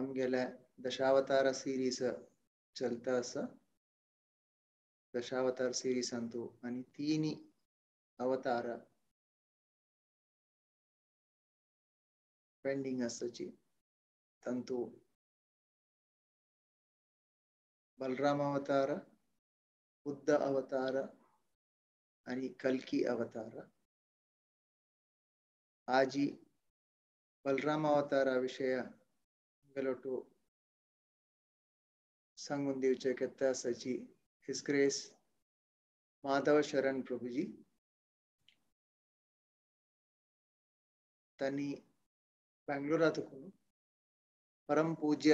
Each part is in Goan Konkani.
आमगेले दशावतार सिरीज चलता आसा. दशावतार सिरीजांतू आनी तीन अवतार पेंडींग आसाची. तांतू बलराम अवतार, बुद्ध अवतार आनी कल्की अवतार. आजी बलराम अवतारा विशय गेलोटू सांगून दिवचे केत्ता आसाची his grace Madhav Sharan Prabhuji. तांणी बेंगलोरांत परम पूज्य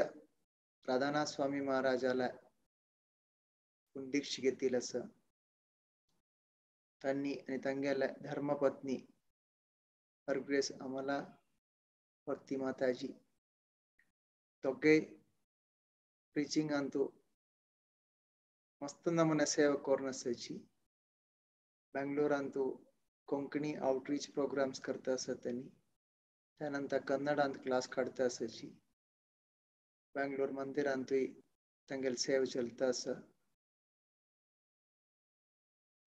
राधानाथ स्वामी महाराजाला दीक्षा घेतिल्ली आसा. तांणी आनी तांगेल्या धर्मपत्नी हर ग्रेस अमला भक्ती माताजी दोगेय प्रिचिंगांतू मस्त नमुने सेवा करून आसाची. बेंगलोरांतू कोंकणी आउटरीच प्रोग्राम्स करता आसा तांणी. त्यानंतर कन्नडांत क्लास काडता आसाची. बेंगलोर मंदिरांतूय तांगेली सेवा चलता आसा.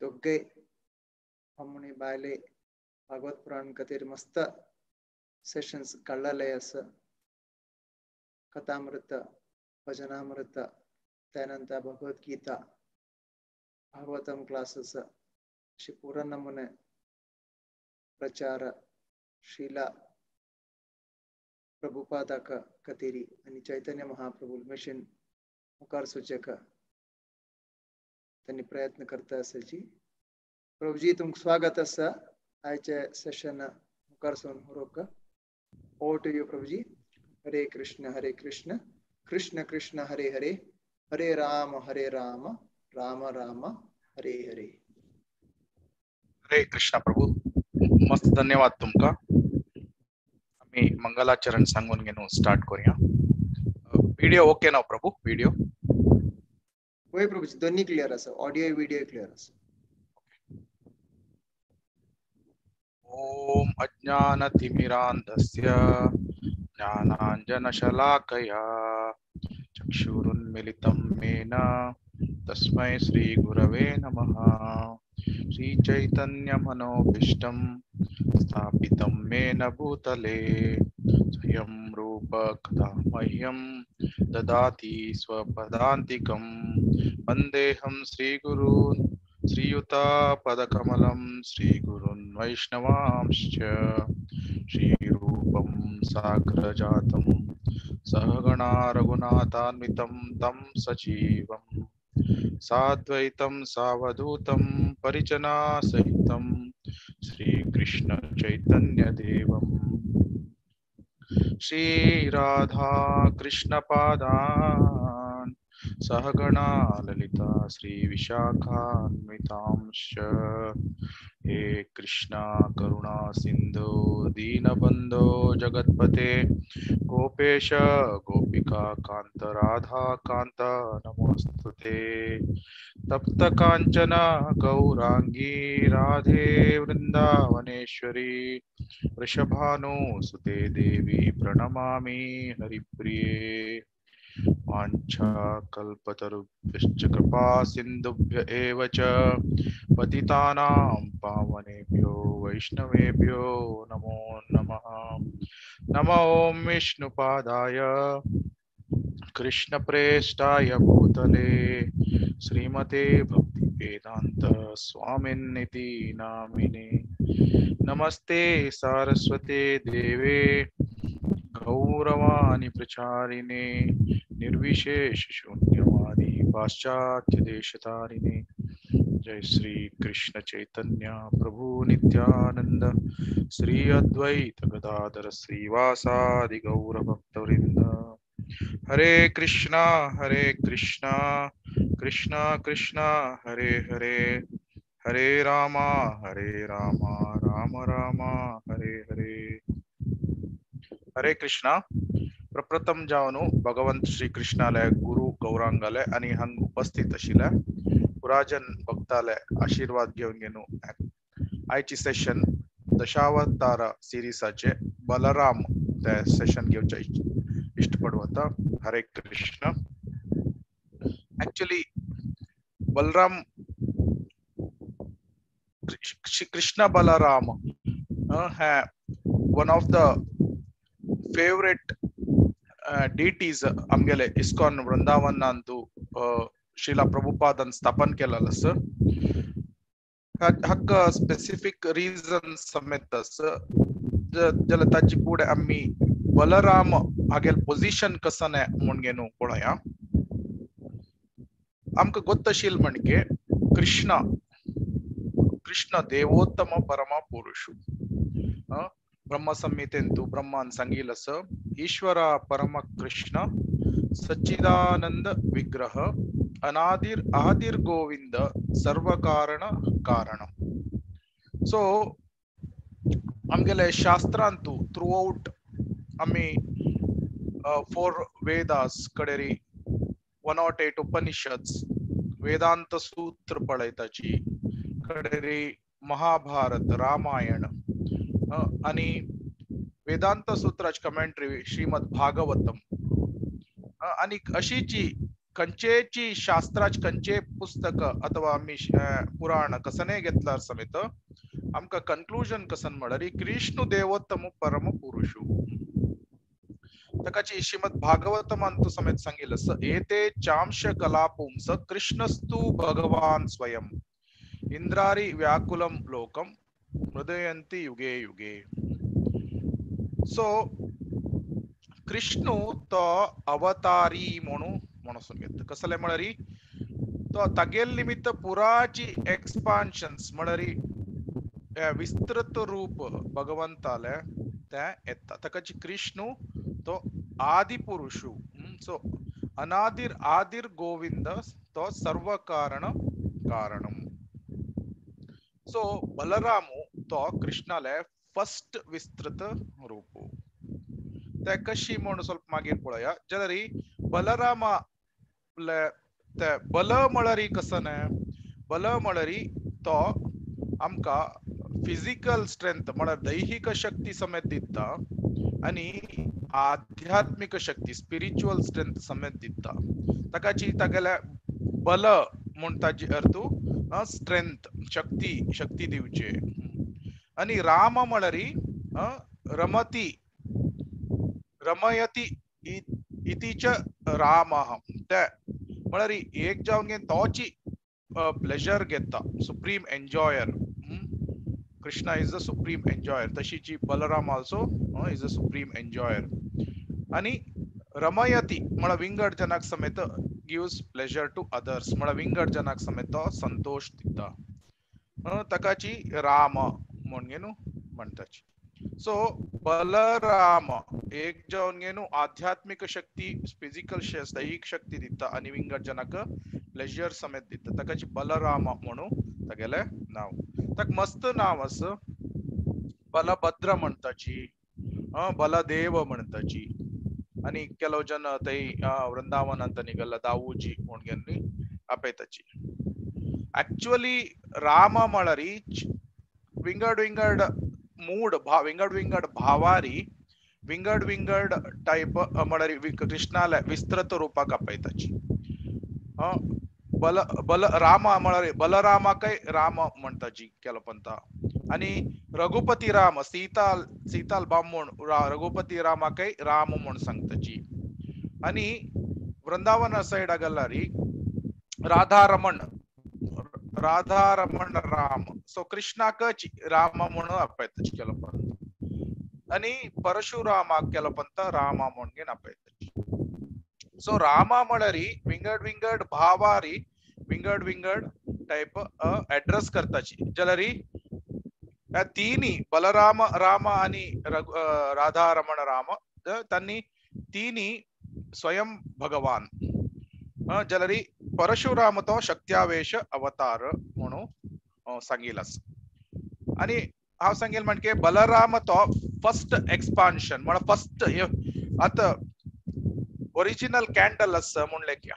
दोगेय अम्मुणी बायले भागवत पुराण खातीर मस्त सेशन्स काडलेले आसा. कथामृत, भजनामृत, त्यानंतर भगवद्गीता, भागवतम क्लासेस अशे पुरा नमुने प्रचार श्रीला प्रभुपादाक खातीर आनी चैतन्य महाप्रभु मिशन मुखार सूचक त्यांनी प्रयत्न करता आसाची. प्रभुजी तुमकां स्वागत आसा आयचे सेशन मुखार सून व्हरूंक. Over to you Prabhuji. Hare Krishna Hare Krishna Krishna Krishna Hare Hare, Hare Ram Ram Ram Hare Hare. Hare Krishna Prabhu, मस्त धन्यवाद तुमका. आमी मंगलाचरण सांगून घेवन स्टार्ट करूया. व्हिडिओ ओके ना प्रभु? व्हिडिओ होय प्रभुजी, दोन्ही क्लियर आसा. ऑडिओ व्हिडिओ क्लियर आसा. ओम अज्ञानतिमिरान्धस्य ज्ञानाञ्जनशलाकया चक्षुरुन्मिलितं येन तस्मै श्रीगुरवे नमः. श्रीचैतन्यमनोभीष्टं स्थापितं येन भूतले स्वयं रूप कदा मह्यं ददाति स्वपदान्तिकं. वन्देऽहं श्रीगुरून् श्रीयुतापदकमलं श्रीगुरून् वैष्णवांश्च. श्रीरूपं साग्रजातं सहगणा रघुनाथान्वितं तं सजीवं साद्वैतं सावधूतं परिजनासहितं श्रीकृष्ण चैतन्यदेवं. श्रीराधा कृष्णपादान् सहगणा ललिता श्रीविशाखान्वितांश्च. हे कृष्णा करुणा सिंधु दीनबंधो जगत्पते गोपेश गोपिका कांत राधा कांत नमोस्तुते. तप्त कांचन गौरांगी राधे वृंदावनेश्वरी वृषभानुसुते देवी प्रणमामि हरिप्रिये. वाञ्छा कल्पतरुभ्यश्च कृपा सिन्धुभ्य एव च पतितानां पावनेभ्यो वैष्णवेभ्यो नमो नमः. नमो ॐ विष्णुपादाय कृष्णप्रेष्ठाय भूतले श्रीमते भक्तिवेदान्त स्वामिनिति नामिने. नमस्ते सारस्वते देवे गौरवाणी प्रचारिणे निर्विशेष शून्यवादी पाश्चात्य देशतारिणे. जय श्री कृष्ण चैतन्य प्रभु नित्यानंद श्री अद्वैत गदाधर श्रीवासादि गौर भक्तवृंद. हरे कृष्णा कृष्णा कृष्णा हरे हरे, हरे रामा राम राम हरे हरे. हरे कृष्णा. प्रप्रथम जावनु भगवंत श्री कृष्णाले गुरु गौरांगाले आणि हंग उपस्थित आशिल्ले पुराजन भक्ताले आशीर्वाद घेवन घेवन आयची सेशन दशावतार सिरीसाचे बलराम ते सेशन घेवचे इश्ट पडवता. करता. हरे कृष्ण. ऍक्च्युली बलराम कृष्ण बलराम हे one of the favourite deities आमगेले इस्कॉन वृंदावनांतु श्रीला प्रभुपादान स्थापन केलेलं आसा. हाका स्पेसिफीक रिजन समेत आसा जाल्यार ताची फुडें आमी बलराम हागेल पोजिशन कसं म्हूण घेवन पळोवया. आमकां गोत्तशील म्हणजे कृष्ण कृष्ण देवोत्तम परम पुरुषु. ब्रह्मसंहितेंतु ब्रह्मान सांगिल आसा ईश्वर परम कृष्ण सच्चिदानंद विग्रह अनादिर आदिर गोविंद सर्व कारण कारण. सो आमगेले शास्त्रांतु थ्रू आउट आमी 4 वेदास कडेरी 108 उपनिषद्स वेदांत सूत्र पळयताची कडेरी महाभारत रामायण आणि वेदांत सूत्राची कमेंट्री श्रीमद भागवतम आणि अशीची खंयचेची शास्त्राची खंयचे पुस्तक अथवा आमी पुराण कसने घेतल्यार समेत आमकां कन्क्लुजन कसन म्हळ्यार कृष्ण देवोत्तम परम पुरुषु. ताकाची श्रीमद भागवतमांतु समेत सांगिल आसा एते चांश कला पुंस कृष्णस्तु भगवान स्वयं इंद्रारी व्याकुलम लोकम मृदयंती युगे युगे. सो कृष्णू तो अवतारी म्हणून म्हणून घेता. कसले म्हळ्यार तो तागेल निमित्त पुराची एक्सपान्शन्स म्हळ्यार विस्तृत रूप भगवंताले ते येता. ताकाची कृष्णू तो आदि पुरुषू. सो अनादिर आदिर गोविंद तो सर्व कारण कारणम. सो बलरामू तो कृष्णाले फर्स्ट विस्तृत रूप. ते कशी म्हणून ಸ್ವಲ್ಪ मागीर पळोवया. जाल्यार बलरामा ते बल म्हळ्यार कसं बल म्हळ्यार तो आमकां फिजिकल स्ट्रेंथ म्हळ्यार दैहिक शक्ती समेत दिता आनी आध्यात्मिक शक्ती स्पिरिच्युअल स्ट्रेंथ समेत दिता. ताकाची तागेले बल म्हूण ताजी अर्थ स्ट्रेंथ शक्ती शक्ती दिवचे. आनी राम म्हळ्यार रमती रमयती इतीच राम ते म्हळ्यार एक जावन घेवन तोची प्लेजर घेता supreme enjoyer. Krishna is the supreme enjoyer. तशीची Balram also is the supreme enjoyer. आनी रमयती म्हळ्यार विंगड जनाक समेत गिव्स प्लेजर टू अदर्स म्हळ्यार विंगड जनाक समेत तो संतोष दिता. ताकाची राम म्हूण घेवन म्हणटाची. सो बलराम एक जावन घेवन आध्यात्मिक शक्ती फिजिकल दैहिक शक्ती दिता आनी विंगड जनाक प्लेजर समेत दिता. ताकाची बलराम म्हणून तागेलें नांव. ताका मस्त नांव आसा. बलभद्र म्हणटाची बलदेव म्हणटाची. आनी ಕೆಲವು जन थंय वृंदावनांत निघाला दाऊजी म्हूण घेवन आपयताची. ऍक्च्युअली राम म्हळ्यार विंगड विंगड मूड विंगड विंगड भावारी विंगड विंगड टायप म्हळ्यार कृष्णाले विस्तृत रूपाक आपयताची. बल बल राम म्हळ्यार बलरामाकय राम म्हणटाची केलो पंता. आनी रघुपती राम सीताल सीताल बामूण रघुपती रामाकय राम म्हूण सांगताची. आनी वृंदावना सायडा गेल्यार राधारमण राधारमण राम. सो कृष्णाकच राम म्हणून आपयताची केलो पंत. आनी परशुरामाक केलो पंत रामा म्हूण घेवन आपयताची. सो रामा म्हळ्यार विंगड विंगड भावारी विंगड विंगड टायप एड्रेस करताची. जाल्यार ह्या तिनी बलराम राम आनी राधारमण राम तांणी तिनी स्वयं भगवान. जाल्यार परशुराम तो शक्त्यावेश अवतार म्हणून सांगिल आसा. आनी हांव सांगेल म्हणजे बलराम तो फर्स्ट एक्सपान्शन म्हळ्यार फर्स्ट आतां ओरिजिनल कॅन्डल आसा म्हणलें की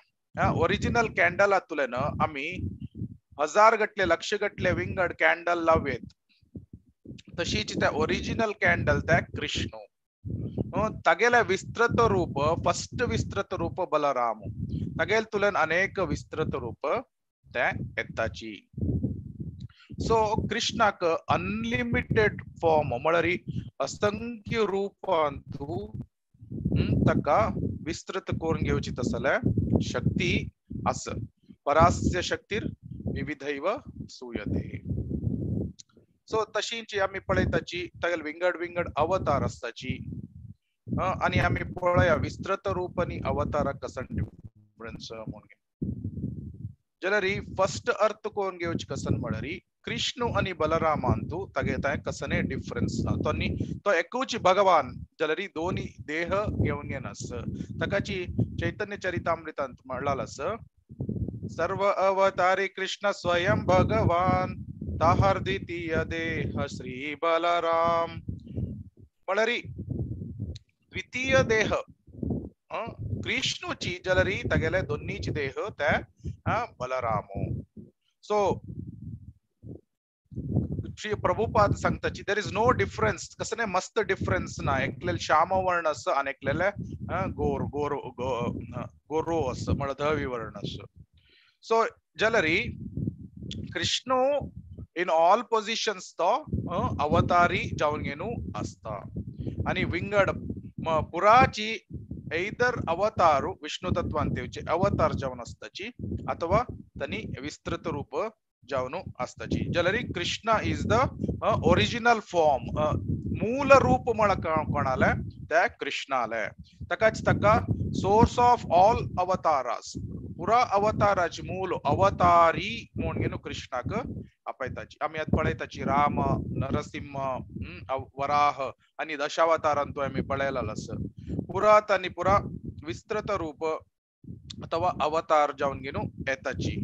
ओरिजिनल कॅन्डलांतल्यान आमी हजार गटले लक्ष गटले विंगड कॅन्डल लावयत. तशीच त्या ओरिजिनल कॅन्डल त्या कृष्ण. तगेले विस्तृत रूप फस्ट विस्तृत रूप बलराम तगेल तुलन अनेक विस्तृत रूप ते येताची. सो कृष्णाक अनलिमिटेड फॉर्म म्हळ्यार असंख्य रूपांतु ताका विस्तृत करून घेवची तसले शक्ती आस. परास्य शक्तीर विविधैव सूयते. सो तशींची आमी पळयताची तागेले विंगड विंगड अवतार आसताची आनी आमी पळया विस्तृत रूप आनी अवताराक कसो डिफरन्स म्हणून जाल्यार फस्ट अर्थ करून घेवची कसन म्हळ्यार कृष्ण आनी बलरामांतु तागे तांय कसने डिफरन्स ना. तो न्ही तो एकूच भगवान जाल्यार दोनी देह घेवन घेनास. ताकाची चैतन्य चरितामृतांत म्हणलाल आस सर्व अवतारी कृष्ण स्वयं भगवान ताहर द्वितीय देह श्री बलराम. म्हळ्यार द्वितीय देह कृष्णूची जाल्यार तागेले दोन्नीची देह ते बलरामो. सो श्री प्रभुपाद सांगताची there is no difference. कसने मस्त डिफरन्स ना. एकलेले श्याम वर्ण आसा आनी एकलेले गोर गोर गोरो आसा म्हळ्यार धवी वर्ण आसा. सो जाल्यार कृष्णू इन ऑल पोजिशन्स तो अवतारी जावन घेवन आसता आनी विंगड पुराची ऐदर अवतारू विष्णु तत्वांत येवचे अवतार जावन आसताची अथवा तनी विस्तृत रूप जावन आसताची. जाल्यार Krishna is the original form मूल रूप म्हळ्यार कोणाले ते कृष्णाले. ताकाच ताका सोर्स ऑफ ऑल अवतारास पुरा अवताराची मूल अवतारी म्हणून घेवन कृष्णाक आपयताची. आमी आतां पळयताची राम नरसिंह वराह आनी दशावतारांतू आमी पळयलाल आसा. पुरा आनी पुरा विस्तृत रूप अथवा अवतार जावन घेवन येताची.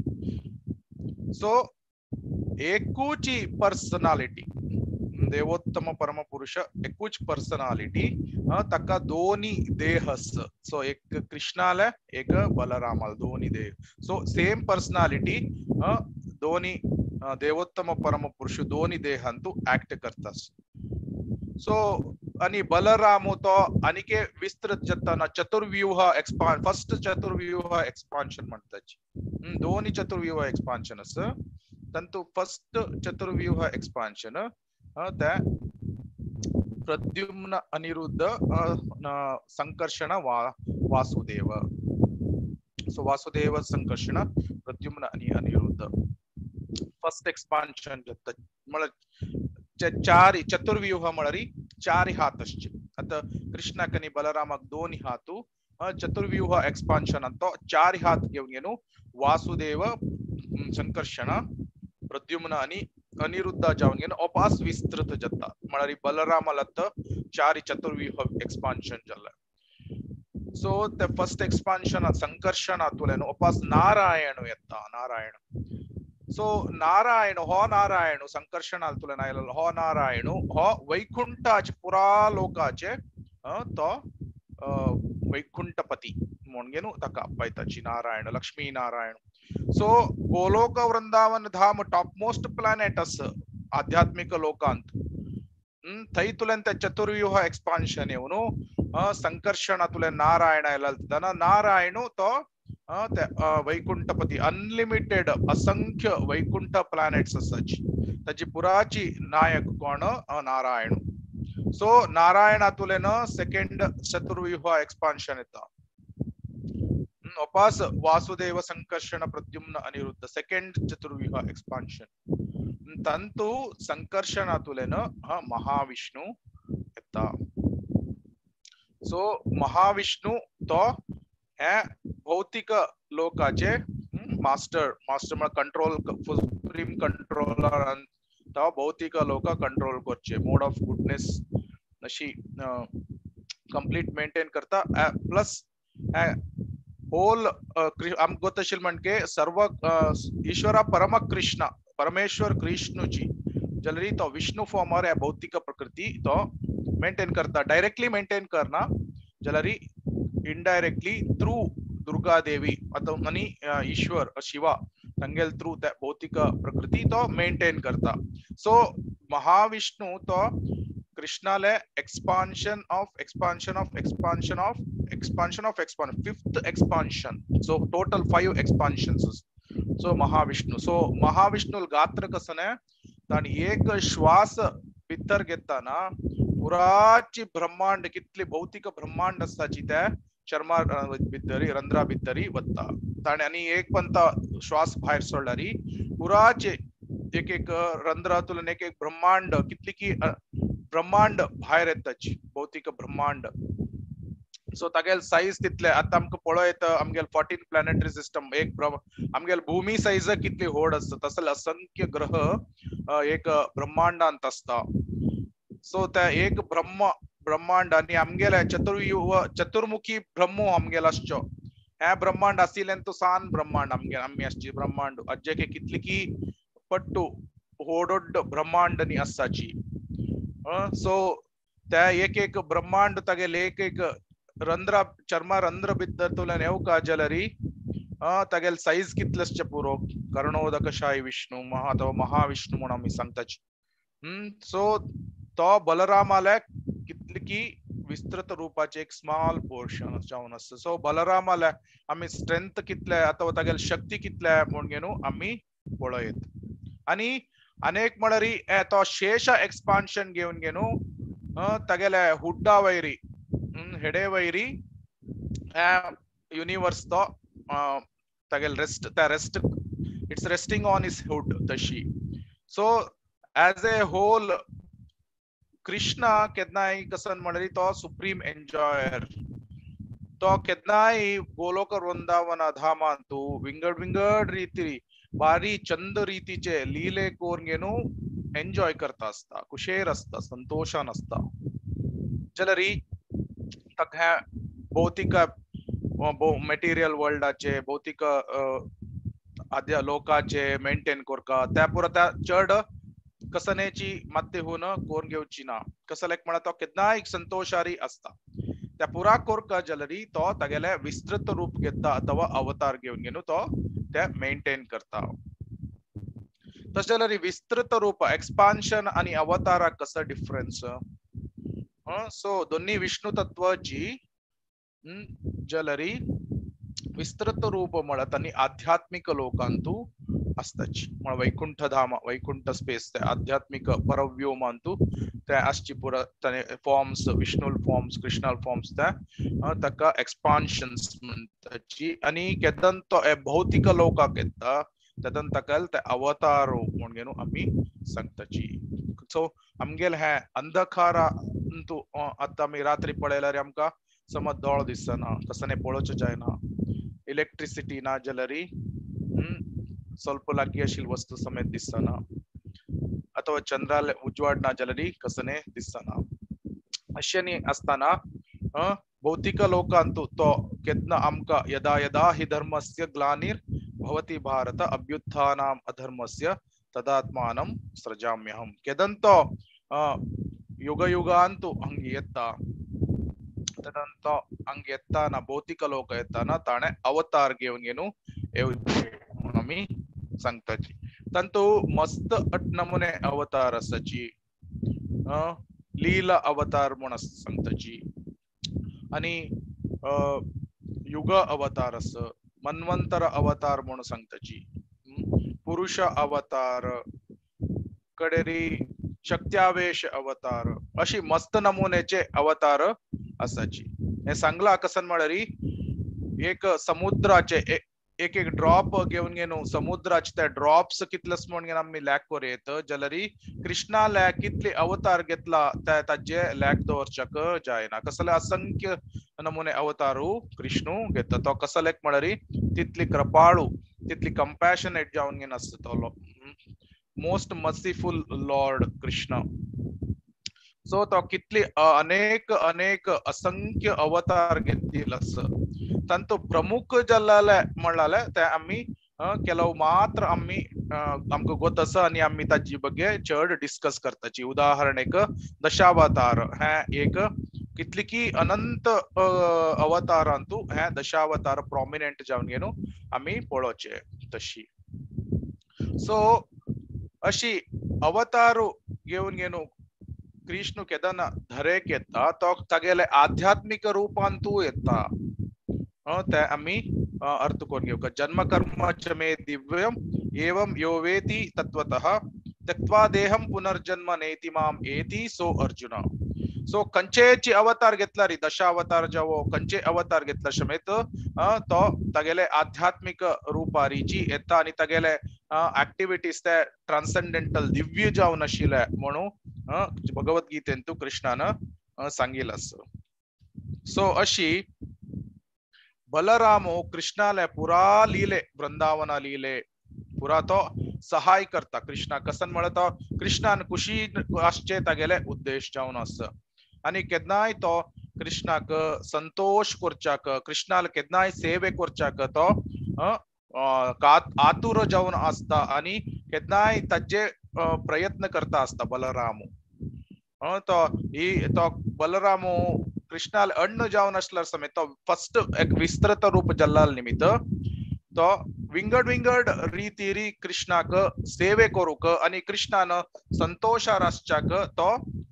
सो एकूची पर्सनालिटी देवोत्तम परम पुरुष एकूच पर्सनालिटी ताका दोनी देह. सो एक कृष्णाले एक बलरामाले दोनी देह. सो सेम पर्सनालिटी दोनी देवोत्तम परम पुरुष दोनी देहांतु ऍक्ट करता. सो आणि बलराम तो आनिके विस्तृत जाताना चतुर्व्यूह एक्सपांड फस्ट चतुर्व्यूह एक्सपान्शन म्हणताची. दोन्ही चतुर्व्यूह एक्सपान्शन आसा तंतु फस्ट चतुर्व्यूह एक्सपान्शन ते प्रद्युम्न अनिरुद्ध संकर्षण वासुदेव. सो वासुदेव संकर्षण प्रद्युम्न आणि अनिरुद्ध फस्ट एक्सपान्शन जाता. म्हळ्यार चार चतुर्व्यूह म्हळ्यार चार हात आसचे. आतां कृष्णाक आनी बलरामाक दोन हातू चतुर्व्यूह एक्सपान्शन तो चार हात घेवन घेवन वासुदेव संकर्षण प्रद्युम्न आनी अनिरुद्ध जावन घेवन अपास विस्तृत जाता. म्हळ्यार बलरामाला चार चतुर्व्यूह एक्सपान्शन जालें. सो ते फस्ट एक्सपान्शन संकर्षणांतल्यान अपास नारायण येता. नारायण सो नारायण हो नारायण संकर्षणांतल्यान आयलो हो नारायण हो वैकुंठाचे पुरा लोकाचे तो वैकुंठपती म्हणून घेवन ताका आपयताची नारायण लक्ष्मी नारायण. सो गोलोक वृंदावन धाम टॉप मोस्ट प्लॅनेट आसा आध्यात्मिक लोकांत. थंय तुल्यान ते चतुर्व्यूह एक्सपान्शन येवन संकर्षणांतल्यान नारायण आयला तेन्ना नारायण तो वैकुंठपती अनलिमिटेड असंख्य वैकुंठ प्लॅनेट्स आसाची ताची पुराची नायक कोण नारायण. सो नारायणांतल्यान सेकंड चतुर्व्यूह एक्सपान्शन येता. अपास वासुदेव संकर्षण प्रद्युम्न अनिरुद्ध सेकंड चतुर्व्यूह एक्सपान्शन तंतु संकर्षणांतल्यान महाविष्णु येता. सो महाविष्णु तो हे भौतिक लोकाचे मास्टर मास्टर म्हळ्यार कंट्रोल सुप्रीम कंट्रोलर तो भौतिक लोक कंट्रोल करचे मोड ऑफ गुडनेस अशी कंप्लीट मेंटेन करता. प्लस होल आमकां गोत आशिल्लें म्हणके सर्व ईश्वरा परम कृष्ण परमेश्वर कृष्णूची जाल्यार तो विष्णु फॉर्मार ह्या भौतिक प्रकृती तो मेंटेन करता. डायरेक्टली मेंटेन करना जाल्यार इनडायरेक्टली थ्रू दुर्गा देवी अथवा आनी ईश्वर शिवा तांगेल थ्रू त्या भौतिक प्रकृती तो मेंटेन करता. सो महाविष्णु तो कृष्णाले expansion of expansion of expansion of expansion of expansion, fifth expansion. So total 5 expansions. So Mahavishnu, so Mahavishnu गात्र कसने ताणी एक श्वास भितर घेताना पुराची ब्रह्मांड कितली भौतिक ब्रह्मांड आसताची त्या चर्मा भितरी रंध्रा भितरी वता ताणे आनी एक पण श्वास भायर सोडल्यारी पुराचे एक एक रंध्रातून एक एक ब्रह्मांड कितली की ब्रह्मांड भायर येताची भौतिक ब्रह्मांड. सो तागेल साईज तितले आतां आमकां पळोवं येता आमगेल 14 प्लॅनेटरी सिस्टम एक आमगेल भूमी साईज कितली व्हड आसता तसले असंख्य ग्रह एक ब्रह्मांडांत आसता. सो त्या एक ब्रह्मांड आनी आमगेले चतुर्मुखी ब्रह्मो आमगेल आसचो हे ब्रह्मांड आशिल्ल्यान तो सान ब्रह्मांड आमगेल आमी आसची ब्रह्मांड अज्जे कितली की पट्टू होडोड ब्रह्मांड नी आसताची. सो त्या एक एक ब्रह्मांड तागेले एक एक रंध्रा चर्मा रंध्र भितरतल्यान येवका जाल्यारी तागेल साईज कितले आसचे पुरो कर्णोदकशाही विष्णू महा अथवा महाविष्णू म्हणून आमी सांगताची. सो तो बलरामाले कितली की विस्तृत रूपाचे एक स्मॉल पोर्शन जावन आसता. सो बलरामाले आमी स्ट्रेंथ कितले अथवा तागेल शक्ती कितले म्हूण घेवन आमी पळयत. आनी अनेक म्हळ्यार तो शेष एक्सपान्शन घेवन घेवन तागेले हुड्डा वैरी हेडे वैरी युनिवर्स तो तागेल रेस्ट त्या rest it's resting on his hood तशी. So as a whole Krishna केन्नाय कसन म्हणल्यार तो सुप्रीम एन्जॉयर, तो केन्नाय गोलोक वृंदावन धामांतु विंगड विंगड रीती बारी चंद रीतीचे लीले कोरून घेवन एन्जॉय करता आसता, कुशेर आसता, संतोशान आसता. जाल्यार ताका भौतिक मटेरियल वर्ल्डाचे भौतिक आद्या लोकाचे मेंटेन करका त्या पुरो त्या चड कसनेची मात्तेहून कोरून घेवची ना. कसलेक म्हणा तो केन्नाय संतोशारी आसता त्या पुरा कोरका जाल्यार तो तागेले विस्तृत रूप घेता अथवा अवतार घेवन घेवन तो ते मेंटेन करता. तशें जाल्यार विस्तृत रूप एक्सपान्शन आनी अवताराक कसो डिफरन्स? सो दोन्ही विष्णु तत्वाची जाल्यार विस्तृत रूप म्हणत आनी आध्यात्मिक लोकांतु आसताची म्हळ्यार वैकुंठ धाम वैकुंठ स्पेस ते आध्यात्मिक परव्योमांतु ते आसची पुरा ताणे फॉर्म्स विष्णुल फॉर्म्स कृष्णाल फॉर्म्स ते ताका एक्सपान्शन्स म्हणटाची. आनी केदन तो भौतिक लोकाक येता तेदन ताका ते अवतार म्हूण घेवन आमी सांगताची. सो आमगेल हे अंधकारांतु आतां आमी रात्री पळयल्यार आमकां समज दोळ दिसना, कसने पळोवचें जायना, इलेक्ट्रिसिटी ना जाल्यार ಸ್ವಲ್ಪ लागीं आशिल्ली वस्तू समेत दिसना अथवा चंद्राले उजवाड ना जाल्यार कसने दिसना. अशें आसतना भौतिक लोकांतु तो केन्ना आमकां यदा यदा हि धर्मस्य ग्लानिर् भवति भारत अभ्युत्थानाम् अधर्मस्य तदात्मानं सृजाम्यहम्. केदन तो युग युगांतु हंग येता तदन तो हंग येताना भौतिक लोक येताना ताणे अवतार घेवन घेवन येवचें म्हणून आमी सांगताची. तांतू मस्त अट नमुने अवतार आसाची, लीला अवतार म्हूण सांगताची आनी युग अवतार आसा, मन्वंतर अवतार म्हूण सांगताची, पुरुष अवतार कडेरी शक्त्यावेश अवतार अशी मस्त नमुन्याचे अवतार आसाची. हे सांगला कसन म्हळ्यार एक समुद्राचे एक एक ड्रॉप घेवन घेवन समुद्राचे ते ड्रॉप्स कितलेच म्हूण घेवन आमी लॅक करूं येत जाल्यार कृष्णा लॅक कितले अवतार घेतला ते ताजे लॅक दवरच्याक जायना. कसले असंख्य नमुने अवतारू कृष्णू घेता तो कसलेक म्हळ्यार तितली कृपाळू तितली कंपॅशनेट जावन घेवन आसता तो most merciful lord Krishna. So तो कितली अनेक अनेक असंख्य अवतार घेतील आसा तांतू प्रमुख जाल्ले म्हणलाले ते आमी ಕೆಲವು मात्र आमी आमकां गोत आसा आनी आमी ताजी ಬಗ್ಗೆ चड डिस्कस करताची. उदाहरणेक दशावतार हे एक कितली की अनंत अवतारांतू हे दशावतार प्रॉमिनंट जावन घेवन आमी पळोवचे तशी. सो अशी अवतार घेवन घेवन कृष्ण केदना धरेक येता तो तागेले आध्यात्मिक रूपांतू येता. ते आमी अर्थ करून घेवका. जन्म कर्म च मे दिव्यम एवं यो वेति तत्वतः त्यक्त्वा देहं पुनर्जन्म नेति माम एति सो अर्जुन. सो कंचेची अवतार घेतला री दशावतार जावो कंचे अवतार घेतला समेत तो तागेले आध्यात्मिक रूपारीची येता आनी तागेले ऍक्टिव्हिटीज ते ट्रान्सेंडेंटल दिव्य जावन आशिल्ले म्हणून भगवद्गीतेंतु कृष्णान सांगिल आसा. सो अशी बलरामो कृष्णाले पुरा लिले वृंदावना लिले पुरा तो सहाय करता कृष्णा कसन म्हळ्यार तो कृष्णान कुशी आसचे तागेले उद्देश जावन आसा. आनी केन्नाय तो कृष्णाक संतोष करच्याक कृष्णाल केन्नाय सेवे करच्याक तो आतुर जावन आसता आनी केन्नाय ताजे प्रयत्न करता आसता बलरामू. तो ही तो बलरामू कृष्णाल अण्ण जावन आसल्यार समेत तो फर्स्ट एक विस्तृत रूप जल्लाल निमित्त तो विंगड विंगड रीतिरी कृष्णाक सेवे करूक आनी कृष्णान संतोषार आसच्याक तो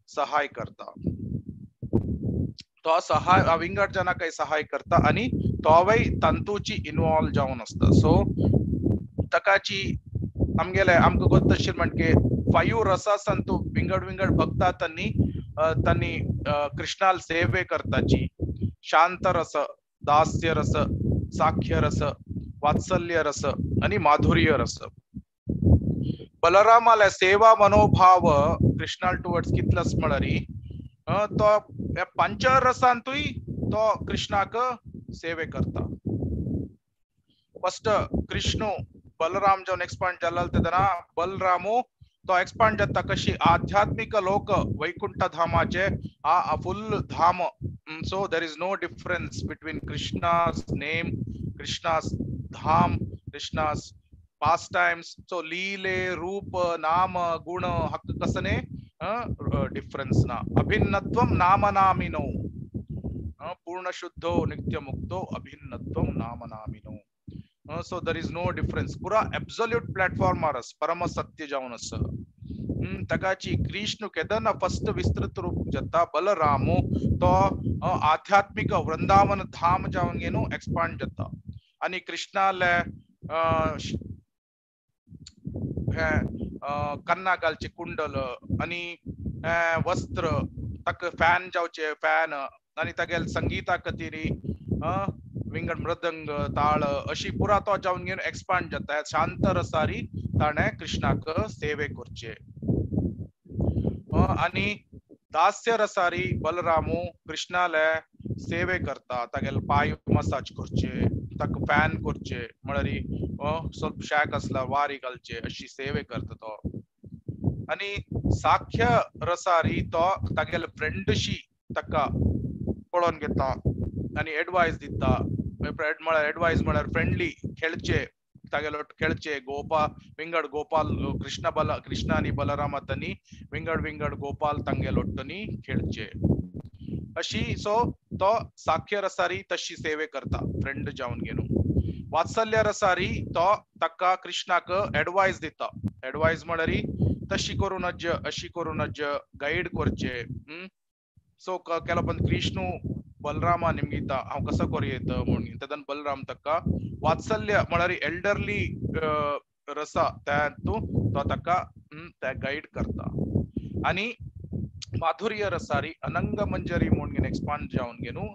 सहाय करता. तो सहाय विंगड जनाक सहाय करता आनी तोवय तंतूची इन्वॉल्व जावन आसता. सो ताकाची आमगेले आमकां गोत तशें म्हणके 5 रसासंतू विंगड विंगड भक्ता तांणी तांणी कृष्णाल सेवे करताची. शांत रस, दास्य रस, साख्य रस, वात्सल्य रस आणि माधुर्य रस. बलरामाले सेवा मनोभाव कृष्णाल टुवर्ड्स कितलस म्हळ्यार तो पंचरसांतूय तो कृष्णाक सेवे करता. फर्स्ट कृष्ण बलराम जावन एक्सपांड जाल्लो तेन्ना बलरामू तो एक्सपांड जाता कशी आध्यात्मिक लोक वैकुंठ धामाचे फुल धाम. So there is no difference between Krishna's name, Krishna's dham, Krishna's pastimes. So लीले रूप नाम गुण हक्क कसने डिफरन्स ना. अभिन्नत्वम नाम नामिनो पूर्ण शुद्धो नित्य मुक्तो अभिन्नत्वम नाम नामिनो. So there is no difference. पुरा एब्सोल्यूट प्लॅटफॉर्मार आसा परम सत्य जावन आसा. ताकाची कृष्ण केदना फर्स्ट विस्तृत रूप जाता बलरामू तो आध्यात्मिक वृंदावन धाम जावन घेवन एक्सपांड जाता आनी कृष्णाले कन्ना घालचे कुंडल आनी वस्त्र ताका फॅन जावचे फॅन आनी तागेले संगीता खातीर विंगड मृदंग ताळ अशी पुरा तो जावन घेवन एक्सपांड जाता. शांत रसारी ताणें कृष्णाक सेवे करचे. आनी दास्य रसारी बलरामू कृष्णाले सेवे करता तागेले पांय मसाज करचे ताका फॅन करचे म्हळ्यार ಸ್ವಲ್ಪ शाक आसला वारी घालचे अशी सेवे करता तो. आनी साख्य रसारी तो तागेले फ्रेंडशी ताका पळोवन घेता आनी एडवायस दिता. म्हळ्यार एडवायस म्हळ्यार फ्रेंडली खेळचे तागेलो खेळचे गोपाल विंगड गोपाल कृष्ण बल कृष्ण आनी बलरामा तांणी विंगड विंगड गोपाल तांगेलोट्टनी खेळचे अशी. सो तो साख्य रसारी तशी सेवे करता फ्रेंड जावन घेवन. वात्सल्य रसारी तो ताका कृष्णाक एडवायस दिता. एडवायस म्हळ्यार तशी करूं नज अशी करूं नज गायड करचे. सो केलो पण कृष्ण बलरामा निमगिता हांव कसो करूं येत म्हणून तेन्ना बलराम ताका वात्सल्य म्हळ्यार एल्डरली रसा तूं तो ताका ते गायड करता. आनी माधुर्य रसारी अनंग मंजरी म्हणून एक्सपांड जावन घेवन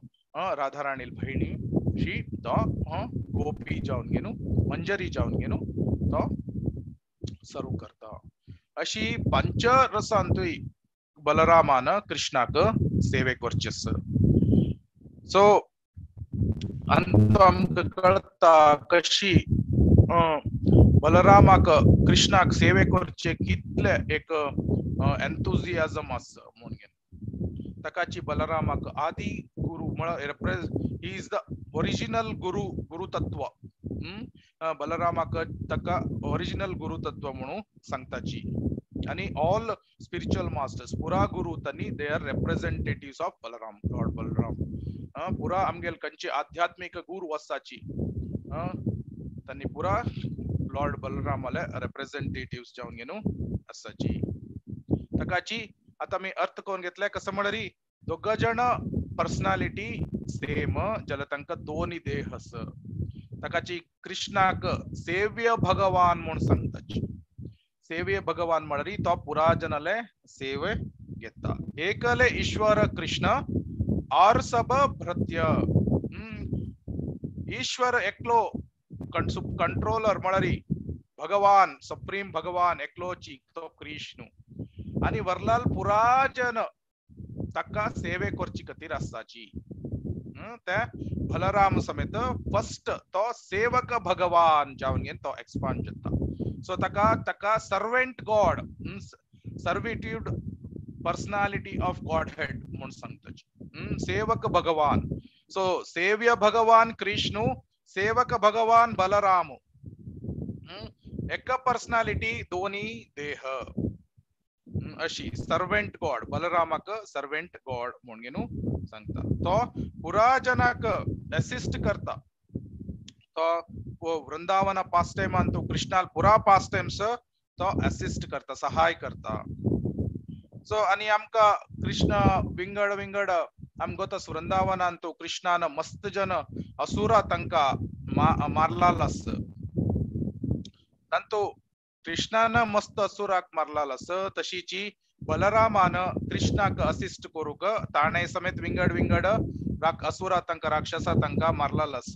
राधाराणील भयणी शी तो गोपी जावन घेवन मंजरी जावन घेवन तो सर्व करता. अशी पंच रसांतूय बलरामान कृष्णाक सेवे करचे. सो अंत आमकां कळटा कशी बलरामाक कृष्णाक सेवे करचे कितले एक एन्थुजियाजम आसा म्हणून. ताकाची बलरामाक आदी गुरु म्हळ्यार he is the original guru गुरुतत्व. बलरामाक ताका ओरिजिनल गुरुतत्व म्हणून सांगताची. आनी ऑल स्पिरिच्युअल मास्टर्स पुरा गुरु तांणी they are representatives of Balaram lord Balaram. पुरा आमगेल खंयचे आध्यात्मिक गुरु आसाची तांणी पुरा लॉर्ड बलरामाले रेप्रेझेंटेटिव्स जावन घेवन आसाची. ताकाची आता मी अर्थ करून घेतलाय कसं म्हणरी दोघ जण पर्सनालिटी सेम ज्याला तांकां दोन्ही देह आस. ताकाची कृष्णाक सेव्य भगवान म्हूण सांगताची. सेव्य भगवान म्हणरी तो पुराजनाले सेवे घेता. एकले ईश्वर कृष्ण और सब भृत्य. ईश्वर एकलो कंट्रोलर म्हणरी भगवान सुप्रीम भगवान एकलोची तो कृष्ण आणि वरलाल पुराजन ताका सेवे करची खातीर आसाची. त्या बलराम समेत फर्स्ट तो सेवक भगवान जावन घेवन तो एक्सपांड जाता. सो ताका ताका servant God servitude personality of Godhead म्हूण सांगताची. सेवक भगवान. सो सेव्य भगवान कृष्णू सेवक भगवान बलराम एक पर्सनालिटी दोन्ही देह अशी सर्वेंट गॉड बलरामाक सर्वेंट गॉड म्हूण घेवन सांगता. तो पुराजनाक असिस्ट करता. तो वृंदावन पास टायमान तो कृष्णाल पुरा पास टायम्स तो असिस्ट करता सहाय करता. सो आनी आमकां कृष्ण विंगड विंगड आमकां गोता वृंदावनान तो कृष्णान मस्त जन असुरा तांकां मारलाल आस. तांतू कृष्णान मस्त असुराक मारलाल आस तशीची बलरामान कृष्णाक असिस्ट करूंक ताणें समेत विंगड विंगड असुरा तांकां राक्षसा तांकां मारलाल आस.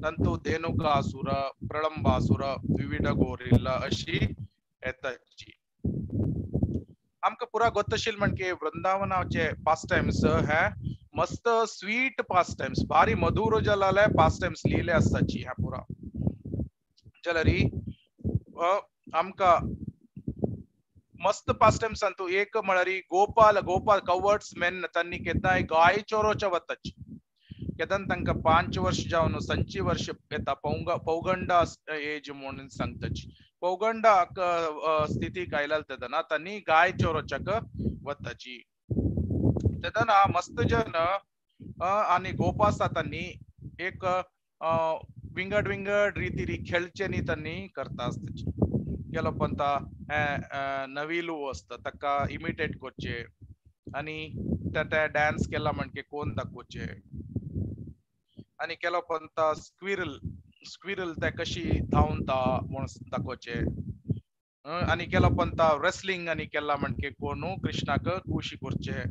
तांतू धेनुकासुर प्रलंबासुर विविध गोरिल्ला अशी येताची. आमकां पुरा गोतशील म्हणके वृंदावनाचे पास टायम्स हे मस्त स्वीट पास टायम्स भारी मधुर जलाले पास टायम्स लिहिले आसताची ह्या पुरा जाल्यार आमकां मस्त पास टायम्स सांगतो. एक म्हळ्यार गोपाल गोपाल कवर्ट्स मेन तांणी केन्नाय गाय चोरोच्या वताची. केदन तांकां 5 वर्ष जावन 5 वर्ष येता पौगंडा एज म्हणून सांगताची. पौगंडा स्थितीक आयला तेदना तांणी गाय चोरोच्याक वताची. तेदना मस्त जन आनी गोपासा तांणी एक विंगड विंगड रितीरी खेळचेनी तांणी करता आसताची. केलो पंता नविलू आसता ताका इमिटेट करचे आनी त्या डान्स केला म्हणके कोण दाखोवचे आनी केलो पंता स्क्विरल स्क्विरल ते कशी धांवता म्हूण दाखोवचे आनी केलो पंता रेसलिंग आनी केला म्हणके कोणू कृष्णाक खुशी करचे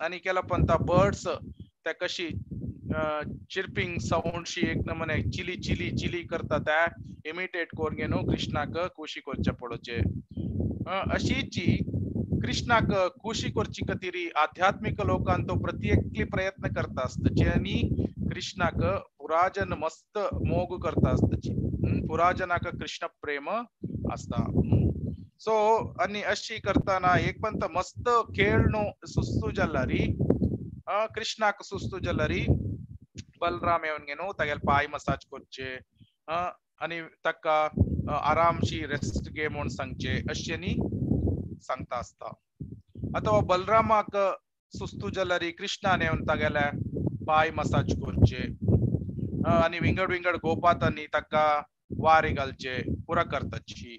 आनी केलो पंता बर्ड्स ते कशी चिर्पिंग साउंडशी एक नमूने चिली चिली चिली करता त्या इमिटेट करून घेवन कृष्णाक खुशी करचे पडोवचे. अशीची कृष्णाक खुशी करची खातीर आध्यात्मिक लोकान तो प्रत्येकली प्रयत्न करता आसताची आनी कृष्णाक पुराजन मस्त मोग करता आसताची. पुराजनाक कृष्ण प्रेम आसता. सो आनी अशी करताना एक पंत मस्त खेळ न्हू सुस्तू जाल्यार कृष्णाक सुस्तू जाल्यार बलराम येवन घेवन तागेले पांय मसाज करचे आनी ताका आरामशी रेस्ट घे म्हूण सांगचे अशें न्ही सांगता आसता. अथवा बलरामाक सुस्तू जाल्यार कृष्णान येवन तागेले पांय मसाज करचे आनी विंगड विंगड गोपातांनी ताका वारी घालचे पुरा करताची.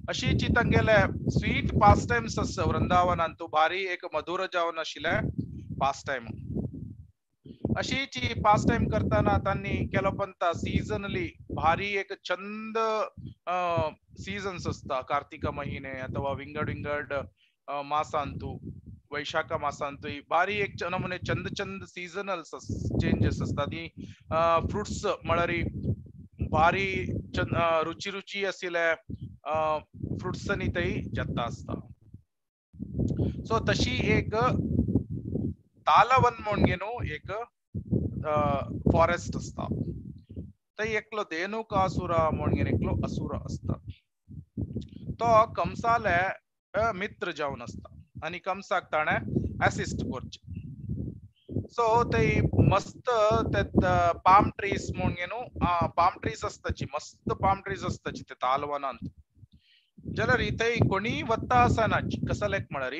अशीची तांगेले स्वीट पास टायम्स आसा वृंदावनान तूं भारी एक मधुर जावन आशिल्ले पास टायम. अशीची पास टायम करताना तांणी केलो पंता सीजनली भारी एक चंद सीजन्स आसता. कार्तिक महिने अथवा विंगड विंगड मासांतू वैशाख मासांतू भारी एक नमुने चंद चंद सीजनल चेंजेस आसता. ती फ्रुट्स म्हळ्यार भारी रुची रुची आशिल्ले फ्रुट्सांनी थंय जाता आसता. सो तशी एक तालवन म्हूण घेवन एक फॉरेस्ट आसता. थंय एकलो धेनुकासुरा म्हूण घेवन एकलो असुर आसता. तो कंसाले मित्र जावन आसता आनी कंसाक ताणें असिस्ट करचे. सो थंय मस्त ते पाम ट्रीज म्हूण घेवन पाम ट्रीज आसताची मस्त पाम ट्रीज आसताची ते तालवनांत. जाल्यार थंय कोणी वता आसना कसलेक म्हळ्यार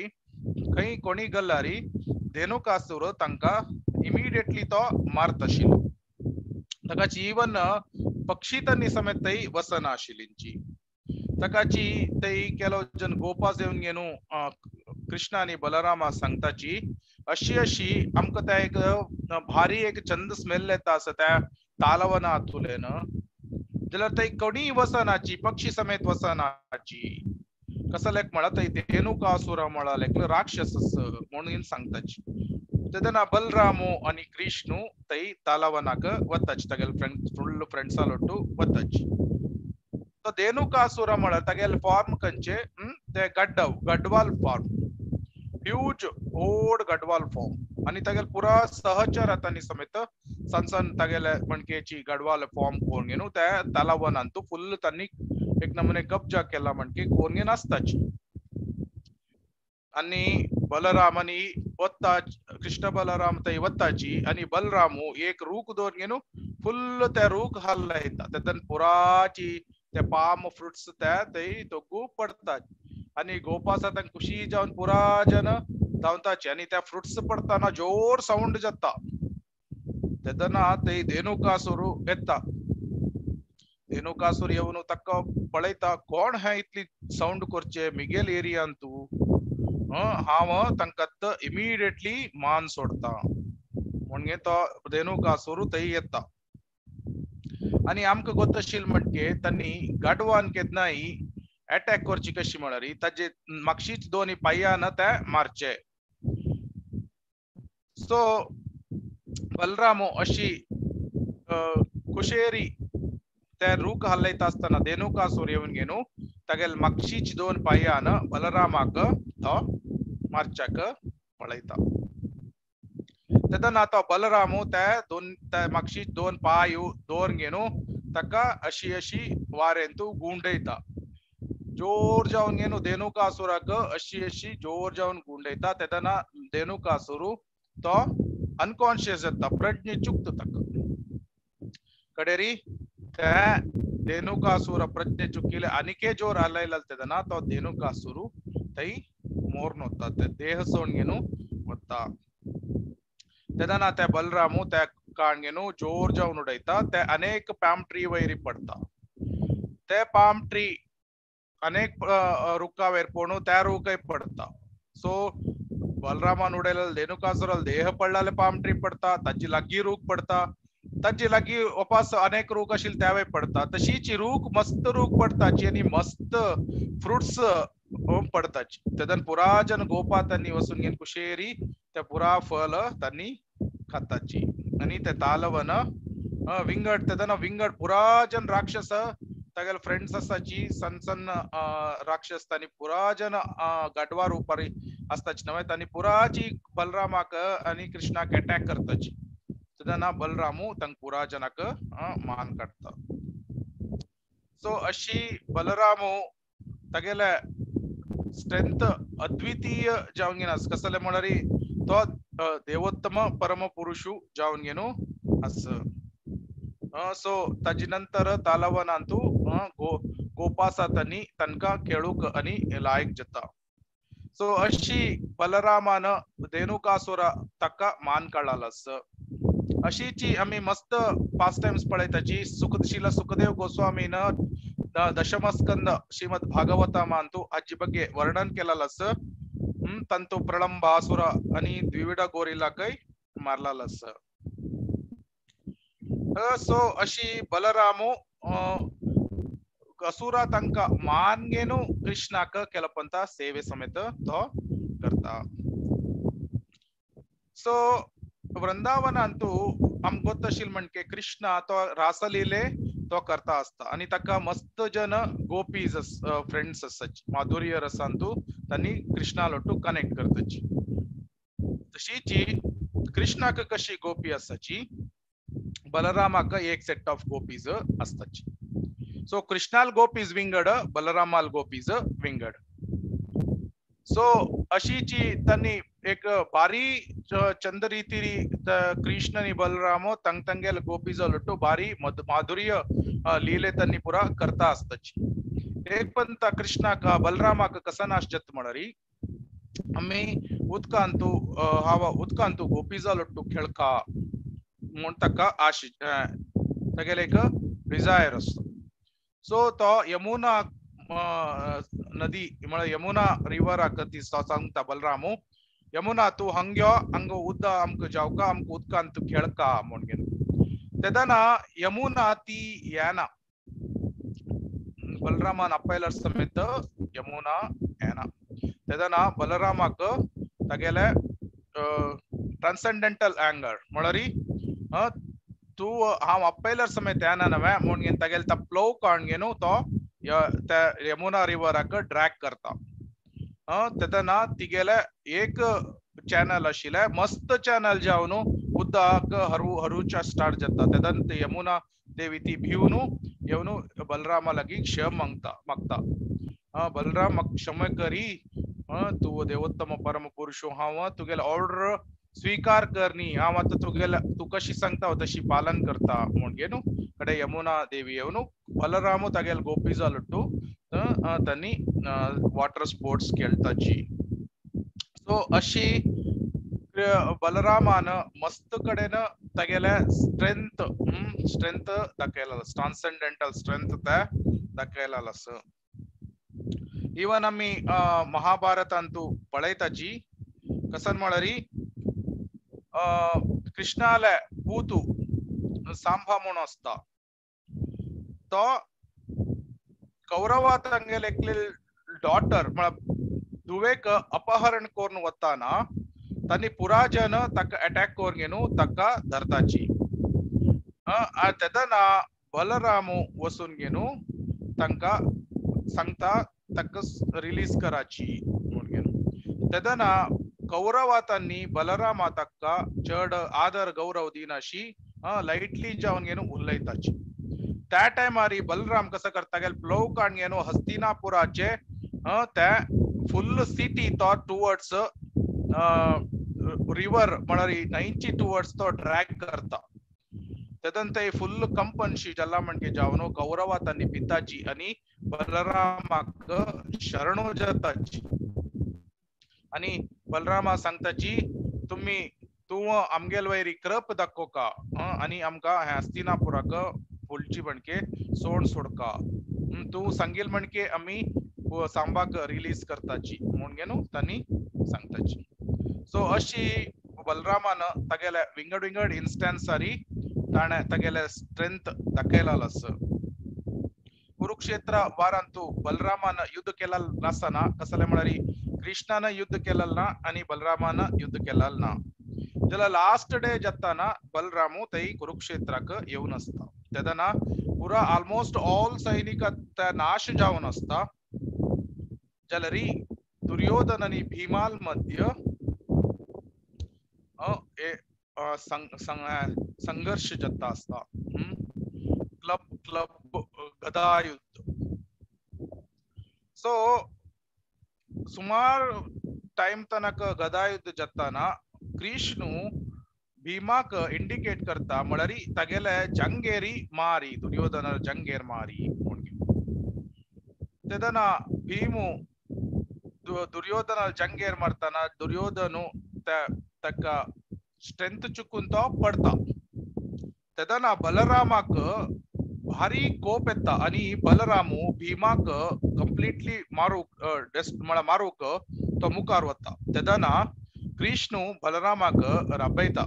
खंय कोणी गल्लारी धेनुकासुर तांकां इमिडिएटली तो मारता आशिल्लो. ताका इवन पक्षी तांणी समेत थंय वसना आशिल्ली. ताकाची तै केलो जन गोपास येवन घेवन कृष्ण आनी बलरामा सांगताची अशी अशी आमकां त्या एक भारी एक चंद स्मेल येता आसा त्या तालवनातुलेन जाल्यार थंय कोणीय वसनाची पक्षी समेत वसनाची कसो लेख म्हळा थंय धेनुकासुर म्हळा लेख राक्षस म्हणून सांगताची. तेन्ना बलरामू आनी कृष्णू थंय तालावनाक वताची तागेले फ्रेंड फुल फ्रेंड्सा लोटू वताची. तो धेनुकासुर म्हळ्यार तागेले फॉर्म खंयचे ते गड्डव गडवाल फॉर्म ह्यूज ओड गडवाल फॉर्म आनी तागेले पुरा सहचर आतांनी समेत सण सण तागेले मणकेची गडवाल फॉर्म कोण घेवन त्या तलावनांतू फुल तांणी एक नमुने कब्जा केला म्हणके कोण घेवन आसताची. आनी बलरामानी वता कृष्ण बलराम थंय वताची आनी बलरामू एक रूख दवर घेवन फुल्ल त्या रूख हल्लयता तेतन पुराची ते पाम फ्रुट्स त्या थंय दोगू पडतात आनी गोपासा तांकां खुशी जावन पुरा जन धांवताची आनी त्या फ्रुट्स पडताना जोर सावंड जाता तेन्ना थंय धेनुकासुर येता. धेनुकासुर येवन ताका पळयता कोण हे इतली सावंड करचे मिगेल एरियान तूं हांव तांकां इमिडिएटली मान सोडता म्हणजे तो धेनुकासुर थंय येता. आनी आमकां गोत आशिल्लें म्हणके तांणी गाडवान केन्नाय अटॅक करची कशी म्हळ्यार ताजे मागशीच दोन पांयान ते मारचे. सो बलरामो अशी कुशेरी ते रूख हल्लयता आसतना धेनुकासुर येवन घेवन तागेले मागशीच दोन पांयान बलरामाक तो मारच्याक पळयता. तेन्ना तो बलरामू ते दोन ते मागशीच दोन पांय दोन घेवन ताका अशी अशी वारेंतू गुंडयता जोर जावन घेवन धेनुकासुराक अशी अशी जोर जावन गुंडयता. तेन्ना धेनुकासुर तो अनकॉन्शियस जाता प्रज्ञ चुकता ताका कडेरी ते धेनुकासुर प्रज्ञ चुकिले आनिके जोर हलयला तेन्ना तो धेनुकासुर थंय मोर्न वता ते देह सोडून घेवन वता. तेन्ना ते बलरामू त्या काण घेवन जोर जावन उडयता ते अनेक पाम ट्री वयर पडता. ते पाम ट्री अनेक रुखा वयर पडून त्या रुखय पडता. सो बलरामान उडयलेले धेनुकासुराल देह पडलेले पाम ट्री पडता ताजी लागीं रूख पडता ताजे लागीं वापस अनेक रूख आशिल्ले त्यावय पडता. तशीच रूख मस्त रूख पडताची आनी मस्त फ्रुट्स पडताची. तेन्ना पुरा जन गोपा तांणी वचून घेवन कुशेरी ते पुरा फल तांणी खाताची आनी ते तालवन विंगड तेन्ना विंगड पुरा जन राक्षस तागेले फ्रेंड्स आसाची सण सण राक्षस तांणी पुरा जन गाडवा रुपारी आसताची नव्हे तांणी पुराची बलरामाक आनी कृष्णाक अटॅक करताची. तेन्ना बलरामू तांकां पुरा जनाक मान काडटा. सो अशी बलरामू तागेले स्ट्रेंथ अद्वितीय जावन घेवन आसा. कसले म्हळ्यार तो देवोत्तम परम पुरुशू जावन घेवन आसा. सो ताजे नंतर तालवनांतू गोपासा तांणी तांकां खेळूंक आनी लायक जाता. सो अशी बलरामान धेनुकासुरा ताका मान काडला आसा. अशीची आमी मस्त पास टायम्स पळयताची. सुखशिला सुखदेव गोस्वामीन दशमस्कंद श्रीमद भागवतामांतू हाचे ಬಗ್ಗೆ वर्णन केलेलं आसा. तांतू प्रलंबासुर आनी द्विविडा गोरिलाकय मारलेलो आसा. सो अशी बलरामू असुरा तांकां मान घेवन कृष्णाक केलपंत सेवे समेत तो करता. सो वृंदावनांतू आमकां गोत आशिल्लें म्हणके कृष्णा तो रासलिले तो करता आसता आनी ताका मस्त जन गोपीज फ्रेंड्स आसाची माधुर्य रसांतू तांणी कृष्णा लोटू कनेक्ट करताची. तशीची कृष्णाक कशी गोपी आसाची बलरामाक एक सेट ऑफ गोपीज आसताची. सो कृष्णाल गोपीज विंगड बलरामाल गोपीज विंगड. सो अशीची तांणी एक बारी चंद रीतिरी कृष्ण आनी बलराम तांग तांगेले गोपीज लोटू बारी माधुर्य लीले तांणी पुरा करता आसताची. एक पण ता कृष्णाक बलरामाक कसा नाश जाता म्हळ्यार आमी उदकांतू हांव उदकांतू गोपीजा लोटू खेळका म्हूण ताका आश तागेले एक डिजायर आसता. सो तो यमुना नदी म्हळ्यार यमुना रिवराक ती सांगता बलरामू, यमुना तूं हांग यो, हांगा उदक आमकां जावका, आमकां उदकांत तूं खेळका म्हूण घेवन. तेदना यमुना ती येना, बलरामान आपयल्यार समेत यमुना येना. तेदना बलरामाक तागेले ट्रान्सेंडेंटल अँगर म्हळ्यार तूं हांव आपयल्यार समेत येना नव्हे म्हूण घेवन तागेले तो प्लोव काडून घेवन तो त्या यमुना रिवराक ड्रॅग करता. तेदना तिगेले एक चॅनल आशिल्लें मस्त चॅनल जावन उदक हरूच्या स्टार्ट जाता. तेदन यमुना देवी ती भिवन येवन बलरामा लागीं क्षम मागता. बलराम म्हाका क्षमा करी, तूं देवोत्तम परम पुरुष, हांव तुगेले ऑर्डर स्वीकार कर न्ही, हांव आतां तुगेले तूं कशी सांगता तशी पालन करता म्हूण घेवन कडे यमुना देवी येवन बलरामू तागेले गोपी जालट्टू तांणी वॉटर स्पोर्ट्स खेळटाची. सो अशी बलरामान मस्त कडेन तागेले स्ट्रेंथ स्ट्रेंथ दाखयला, ट्रान्सेंडेंटल स्ट्रेंथ ते दाखयला आसा. इवन आमी महाभारतांतू पळयताची कसन म्हळ्यार कृष्णाले पूतू सांबा म्हूण आसता, तो कौरवा तांगेले एकले डॉटर म्हळ्यार धुवेक अपहरण करून वताना तांणी पुराजन ताका अटॅक करून घेवन ताका धरताची. तेदना बलरामू वचून घेवन तांकां सांगता ताका रिलीज कराची म्हूण घेवन. तेदना कौरवा तांणी बलरामा ताका चड आदर गौरव दिनाशी लायटली जावन घेवन उलयताची. त्या टायमार बलराम कसो करता गेल प्लोव काडून घेवन हस्तिनापुराचे ते फुल सिटी तो टुवर्ड्स रिवर म्हळ्यार न्हंयची टुवर्ड्स तो ड्रॅग करता. तेदन ते फुल कंपनशी जाला म्हणके जावन कौरवा तांणी पिताची आनी बलरामाक शरणो जाताची. आनी बलरामा सांगताची तुमी तूं आमगेल वयरी कृप दाखोवका आनी आमकां हें हस्तिनापुराक फुलची म्हणके सोड सोडका, तूं सांगील म्हणके आमी सांबाक रिलीज करताची म्हूण घेवन तांणी सांगताची. सो अशी बलरामान तागेले विंगड विंगड इन्स्टन्सारी ताणें तागेले स्ट्रेंथ दाखयला आसा. कुरुक्षेत्र वारांतू बलरामान युद्ध केला नासतना कसले म्हळ्यार कृष्णान युद्ध केलें ना आनी बलरामान युद्ध केलें ना. जाल्यार लास्ट डे जाताना बलरामू थंय कुरुक्षेत्राक येवन आसता. तेदना पुरा ऑलमोस्ट ऑल सैनिक नाश जावन आसता. जाल्यार दुर्योधन आनी भीमाल मध्य संघर्ष जाता आसता, क्लब क्लब गदा युद्ध. सो सुमार टाइम तनक गदा युद्ध जाताना कृष्णू भीमाक इंडिकेट करता म्हळ्यार तागेले जंगेरी मारी, दुर्योधन जंगेर मारी म्हूण. तेदना भीमू दुर्योधन जंगेर मारतना दुर्योधनु ताका स्ट्रेंथ चुकून तो पडता. तेदना बलरामाक भारी कोप येता आनी बलरामू भीमाक कंप्लिटली मारूक म्हळ्यार मारूक तो मुखार वता. तेदना कृष्णू बलरामाक राबयता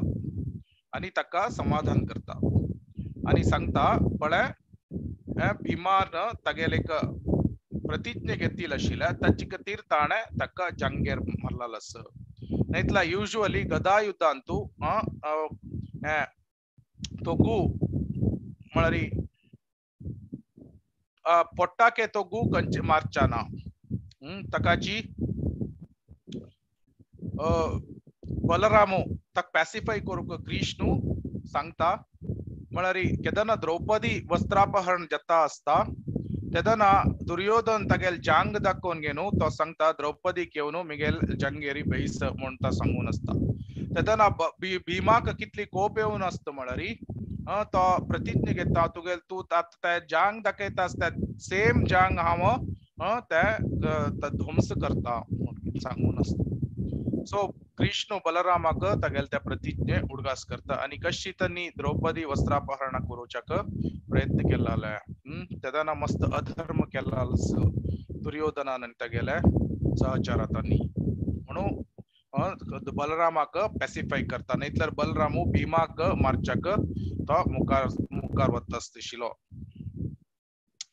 आनी ताका समाधान करता आनी सांगता पळय भीमान तागेले एक प्रतिज्ञा घेतिल्ली आशिल्ल्या ताचे खातीर ताणें ताका जंगेर मारलेलो आसा. नायतल्या युजुअली गदा युद्धांतू तोगू म्हळ्यार पोट्टाके तोगू कंचे मारचा ना, ताकाची बलरामू ताका पॅसिफाय करूंक कृष्णू सांगता म्हळ्यार केदना द्रौपदी वस्त्रापहरण जाता आसता तेदना दुर्योधन तागेल जांग दाखोवन घेवन तो सांगता द्रौपदीक येवन मिगेल जंगेरी बैस म्हूण तो सांगून आसता. तेदना भीमाक कितली कोप येवन आसता म्हळ्यार तो प्रतिज्ञा घेता तुगेल तूं ते जांग दाखयता आसता सेम जांग हांव ते ध्वंस करता म्हूण सांगून आसता. सो कृष्ण बलरामाक तागेले त्या प्रतिज्ञे उडगास करता आनी कशी तांणी द्रौपदी वस्त्रापहरण करूच्याक प्रयत्न केल्लो. तेदाना मस्त अधर्म केला दुर्योधनान आनी तागेले सहचरांनी म्हणून बलरामाक पॅसिफाय करता नाहीतर बलरामू भीमाक मारच्याक तो मुखार मुखार वता आशिल्लो.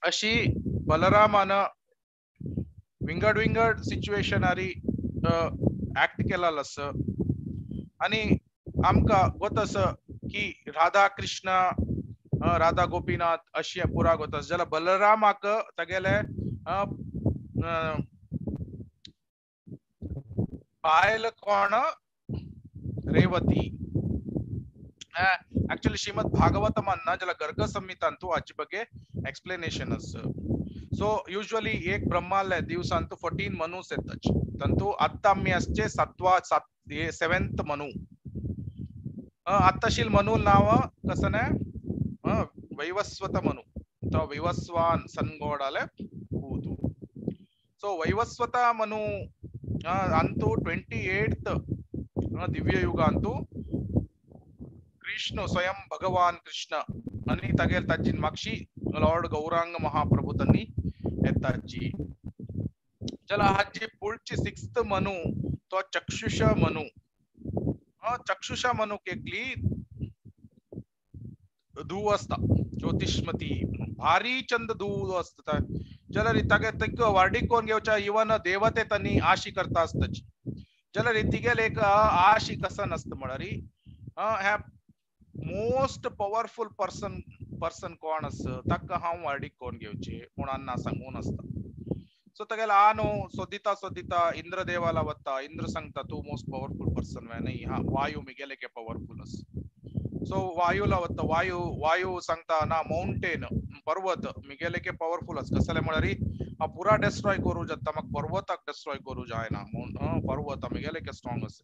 अशी बलरामान विंगड विंगड सिच्युएशनारी ऍक्ट केला आसा आनी आमकां गोत आसा की राधा कृष्ण राधा गोपीनाथ अशी पुरा गोत आसा जाल्यार बलरामाक तागेले बायल कोण रेवती. ऍक्च्युअली श्रीमद भागवतमನ್ನ जाल्यार गर्ग संहितांतू हाचे ಬಗ್ಗೆ एक्सप्लेनेशन आसा. सो युजुअली एक ब्रह्माले दिवसांतू 14 मनूस येतात तंतू आत्ता आमी आसचे सातवा सात सेवेंथ मनू. आत्ताशील मनू नाव कसं ना वैवस्वत मनु तो वैवस्वान सनगोडाले पूतू. सो वैवस्वत मनु अंतु 28th दिव्य युग अंतु कृष्ण स्वयं भगवान कृष्ण आणि तागेल ताजी माक्षी लॉर्ड गौरांग महाप्रभु तन्नी येताची. चला हाजी पुढची 6th Manu तो चक्षुष मनु. चक्षुष मनु केकली धूव असता ज्योतिष्मती भारी चंद धूव असता जाल्यार तागे तेक वार्डीक कोण घेवच्या इवन देवते तन्नी आशी करता आसताची. जाल्यार तिगेले एक आशी कसा नासता म्हळ्यार ह्या मोस्ट पॉवरफुल पर्सन पर्सन कोण आसा ताका हांव वार्डीक कोण घेवचे कोणाक ना सांगून आसता. सो तागेले आ न्हू सोदिता सोदिता इंद्रदेवाला वता. इंद्र सांगता तूं मोस्ट पॉवरफुल पर्सन वे न्ही हा वायू मिगेले के पॉवरफुल आसा. सो वायूला वता वायू वायू सांगता ना माउंटेन पर्वत मिगेले के पॉवरफुल आसा कसले म्हळ्यार हा पुरा डेस्ट्रॉय करू जाता म्हाका पर्वताक डेस्ट्रॉय करू जायना पर्वत मिगेले के स्ट्रॉंग आसा.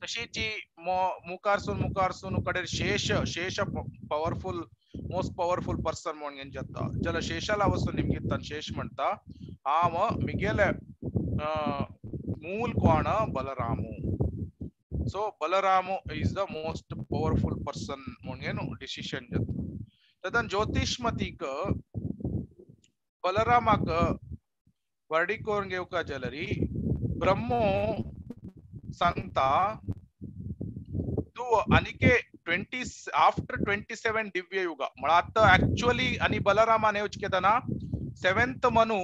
तशीच मुखारसून मुखारसून कडेन शेष शेष पॉवरफुल मोस्ट पॉवरफुल पर्सन म्हणून जाता. जाल्यार शेषाला वचून निमगितान शेष म्हणटा हांव मिगेले मूल कोण Balaramu. So Balaramu is the most powerful person म्हणून डिसिशन जाता. तदन ज्योतिष्मतीक बलरामाक वर्डी करून घेवका जाल्यार ब्रह्मो सांगता तूं आनीके 20 आफ्टर 27 दिव्य युग म्हळ्यार आतां ऍक्च्युअली आनी बलरामान येवचे केदना 7th Manu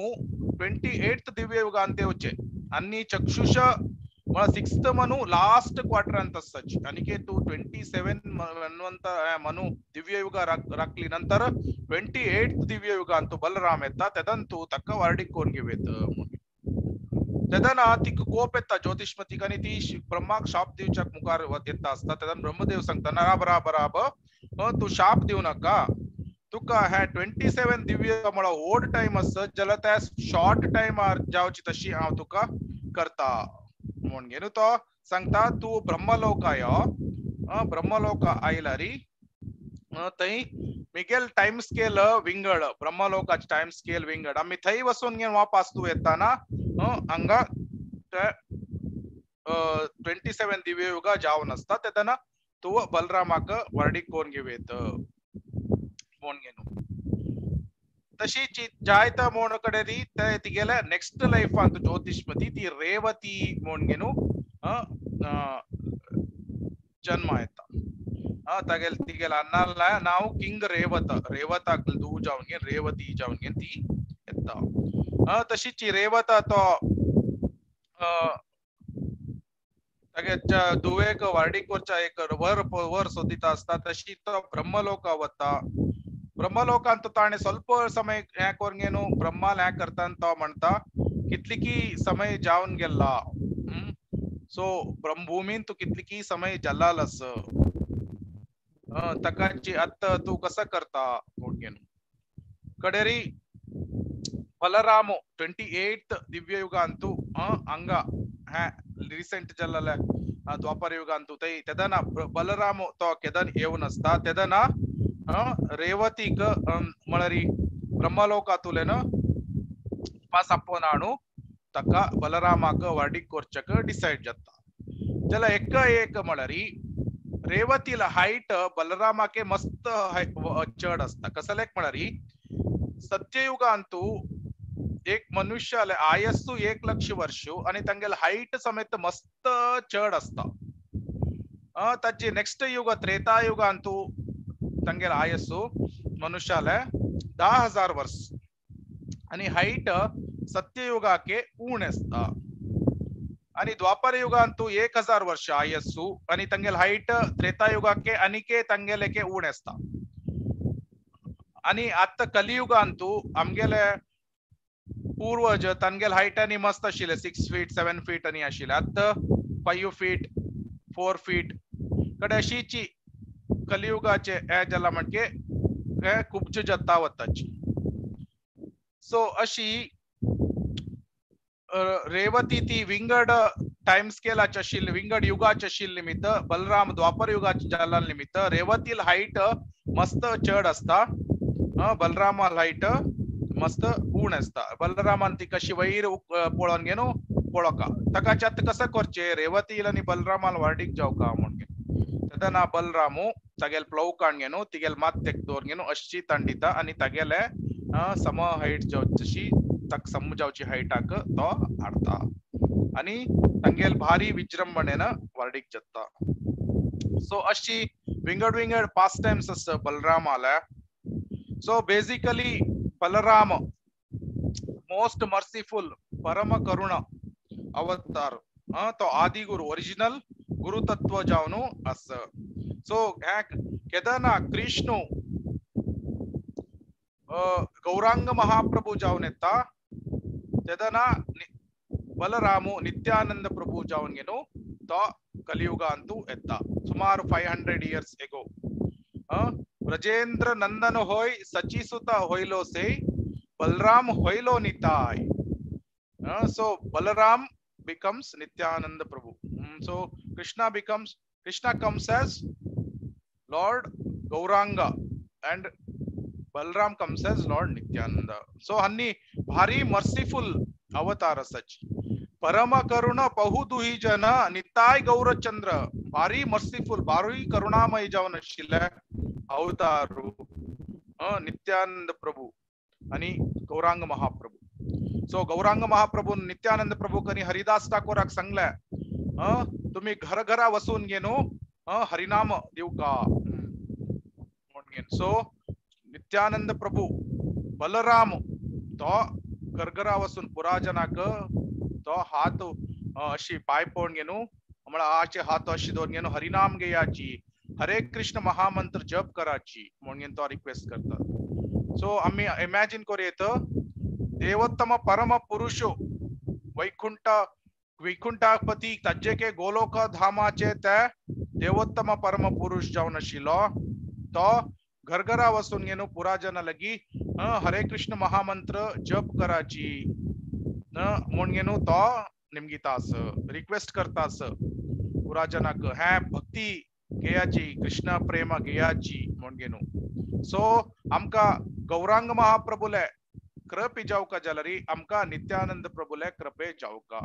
28th दिव्य युगांत येवचे आनी चक्षुष म्हळ्यार 6th Manu last क्वार्टरांत आसताची. आनीके तूं 27 मन्वंत मनु दिव्य युग राखली नंतर 28th दिव्य युगांत तूं बलराम येता तेदन तूं ताका वार्डीक करून घेवयत म्हणून. तेदना तिका कोप येता ज्योतिष्मतीक आनी ती ब्रह्माक शाप दिवच्याक मुखार येता आसता. तेदन ब्रह्मदेव सांगता ना राब राब राब तूं शाप दिवं नाका तुका हे 27 दिव्य म्हळ्यार व्हड टायम आसत जाल्यार त्या शॉर्ट टायमार जावची तशी हांव तुका करता म्हणून न्हू. तो सांगता तूं ब्रह्मलोका यो ब्रह्मलोका आयला री थंय मिगेल टायम स्केल विंगड ब्रह्मलोकाचे टायम स्केल विंगड आमी थंय वचून घेवन वापस तूं येताना हांगा 27 दिव्य युगा जावन आसता तेन्ना तूं बलरामाक वर्डीक कोण घेवयत म्हणून न्हू. तशीच जायता म्हूण कडेन ती तिगेले नेक्स्ट लायफांत ज्योतिष्मती ती रेवती म्हणून न्हू जन्म येता. तागेले तिगेले अन्नाला नांव किंग रेवत रेवताक धूव जावन घेवन रेवती जावन घेवन ती येता. तशीच रेवत तो तागे धुवेक वार्डीक करच्या एक वर वर सोदिता आसता. तशी तो ब्रह्मलोका वता. ब्रह्मलोकांत ताणें ಸ್ವಲ್ಪ समय हें करून न्हू ब्रह्माल हें करता तो म्हणटा कितली समय जावन गेला सो ब्रह्मभूमीन तूं कितली समय जाल्लाल आसा ताकाची आतां तूं कसो करता म्हणून न्हू. कडेरी बलरामो 28th दिव्य युगांतू हांगा हें रिसेंट जाल्लें द्वापर युगांतू थंय तेदना बलरामो तो केदन येवन आसता तेदना रेवतीक म्हळ्यार ब्रह्मलोकांतुल्यान पास आपोवन हाडून ताका बलरामाक वार्डीक करच्याक डिसायड जाता. जाल्यार एक एक म्हळ्यार रेवतील हायट बलरामाके मस्त चड असता. कसलेक म्हळ्यार सत्ययुगांतू एक मनुष्याले आयस्सु 1 लक्ष वर्ष आणि तांगेले हायट समेत मस्त चड असता. ताजे नेक्स्ट युग त्रेतायुगांतू तांगेले आयस्सु मनुष्याले 10,000 वर्ष आणि हायट सत्ययुगाके उणे असता. आणि द्वापर युगांतू 1000 वर्ष आयस्सु आणि तांगेले हायट त्रेतायुगाके अनिके तांगेलेके उणे असता. आणि आता कलियुगांतू आमगेले पूर्वज तांगेले हायट आनी मस्त आशिल्ले 6 फीट 7 फीट आनी आशिल्ले. आतां 5 फीट 4 फीट कडे अशीची कलियुगाचे हे जाला म्हणके हे खूबचे जत्ता वताची. सो अशी रेवती ती विंगड टाइम स्केलाचे आशिल्ली, विंगड युगाचे आशिल्ले निमित्त बलराम द्वापर युगाचे जाला निमित्त रेवतील हायट मस्त चड असता, बलरामाल हायट मस्त उण असता. बलरामान ती कशी वयर पळोवन घेवन पळोवका ताका आतां कसं करचें रेवतील आनी बलरामाल वार्डीक जावका म्हणून तेन्ना बलरामू तागेले प्लव काण घेवन तिगेले माथ्याक दवर घेवन अशी तांडिता आनी तागेले सम हायट जावची ताका सम जावची हायटाक तो हाडता आनी तांगेले भारी विजृंभणेन वार्डीक जाता. सो अशी विंगड विंगड पास टायम्स आसा बलरामाले. So basically Balram most merciful परम करुणा अवतार, तो आदि गुरु ओरिजिनल गुरु तत्व जावन आसा. सो केदना कृष्ण गौरांग महाप्रभु जावन येता तेदना बलरामू नित्यानंद प्रभु जावन घेवन तो कलियुगांतू येता सुमार 500 इयर्स एगो. ब्रजेंद्र नंदन होय सचिसुता होयलो से Balram होयलो Nitai. So Balram becomes Nityananda Prabhu. So Krishna comes as Lord Gauranga and Balram comes as Lord Nityananda. So हन्नी भारी मर्सीफुल अवतार आसाची. परम करुणा पहु दुही जन निताय गौरचंद्र, भारी मर्सीफुल भारी करुणामय जावन आशिल्ले अवतार नित्यानंद प्रभु आणि गौरांग महाप्रभु. सो गौरांग महाप्रभु नित्यानंद प्रभु कनी हरिदास ठाकूराक सांगले तुम्ही घर घरा वसून घेनो हरिनाम दिवका म्हणून. सो नित्यानंद प्रभु बलराम तो घरघरा वसून पुराजनाक तो हात अशी पाय पळोवन घेनु म्हळ्यार आचे हात अशी दवरून घेनु हरिनाम घेयाची, हरे कृष्ण महामंत्र जप कराची म्हणून तो रिक्वेस्ट करता. सो आमी इमॅजिन करूं येत देवोत्तम परम पुरुष वैकुंठ वैकुंठापती ताजेके गोलोक धामाचे ते देवोत्तम परम पुरुष जावन आशिल्लो तो घरघरा वसून घेवन पुराजना लगी हरे कृष्ण महामंत्र जप कराची म्हूण घेवन तो निमगिता आस, रिक्वेस्ट करता आस पुराजनाक हे भक्ती घेयाची, कृष्ण प्रेम घेयाची म्हूण घेवन. सो आमकां गौरांग महाप्रभुले कृपे जावका जाल्यार आमकां नित्यानंद प्रभुले कृपे जावका.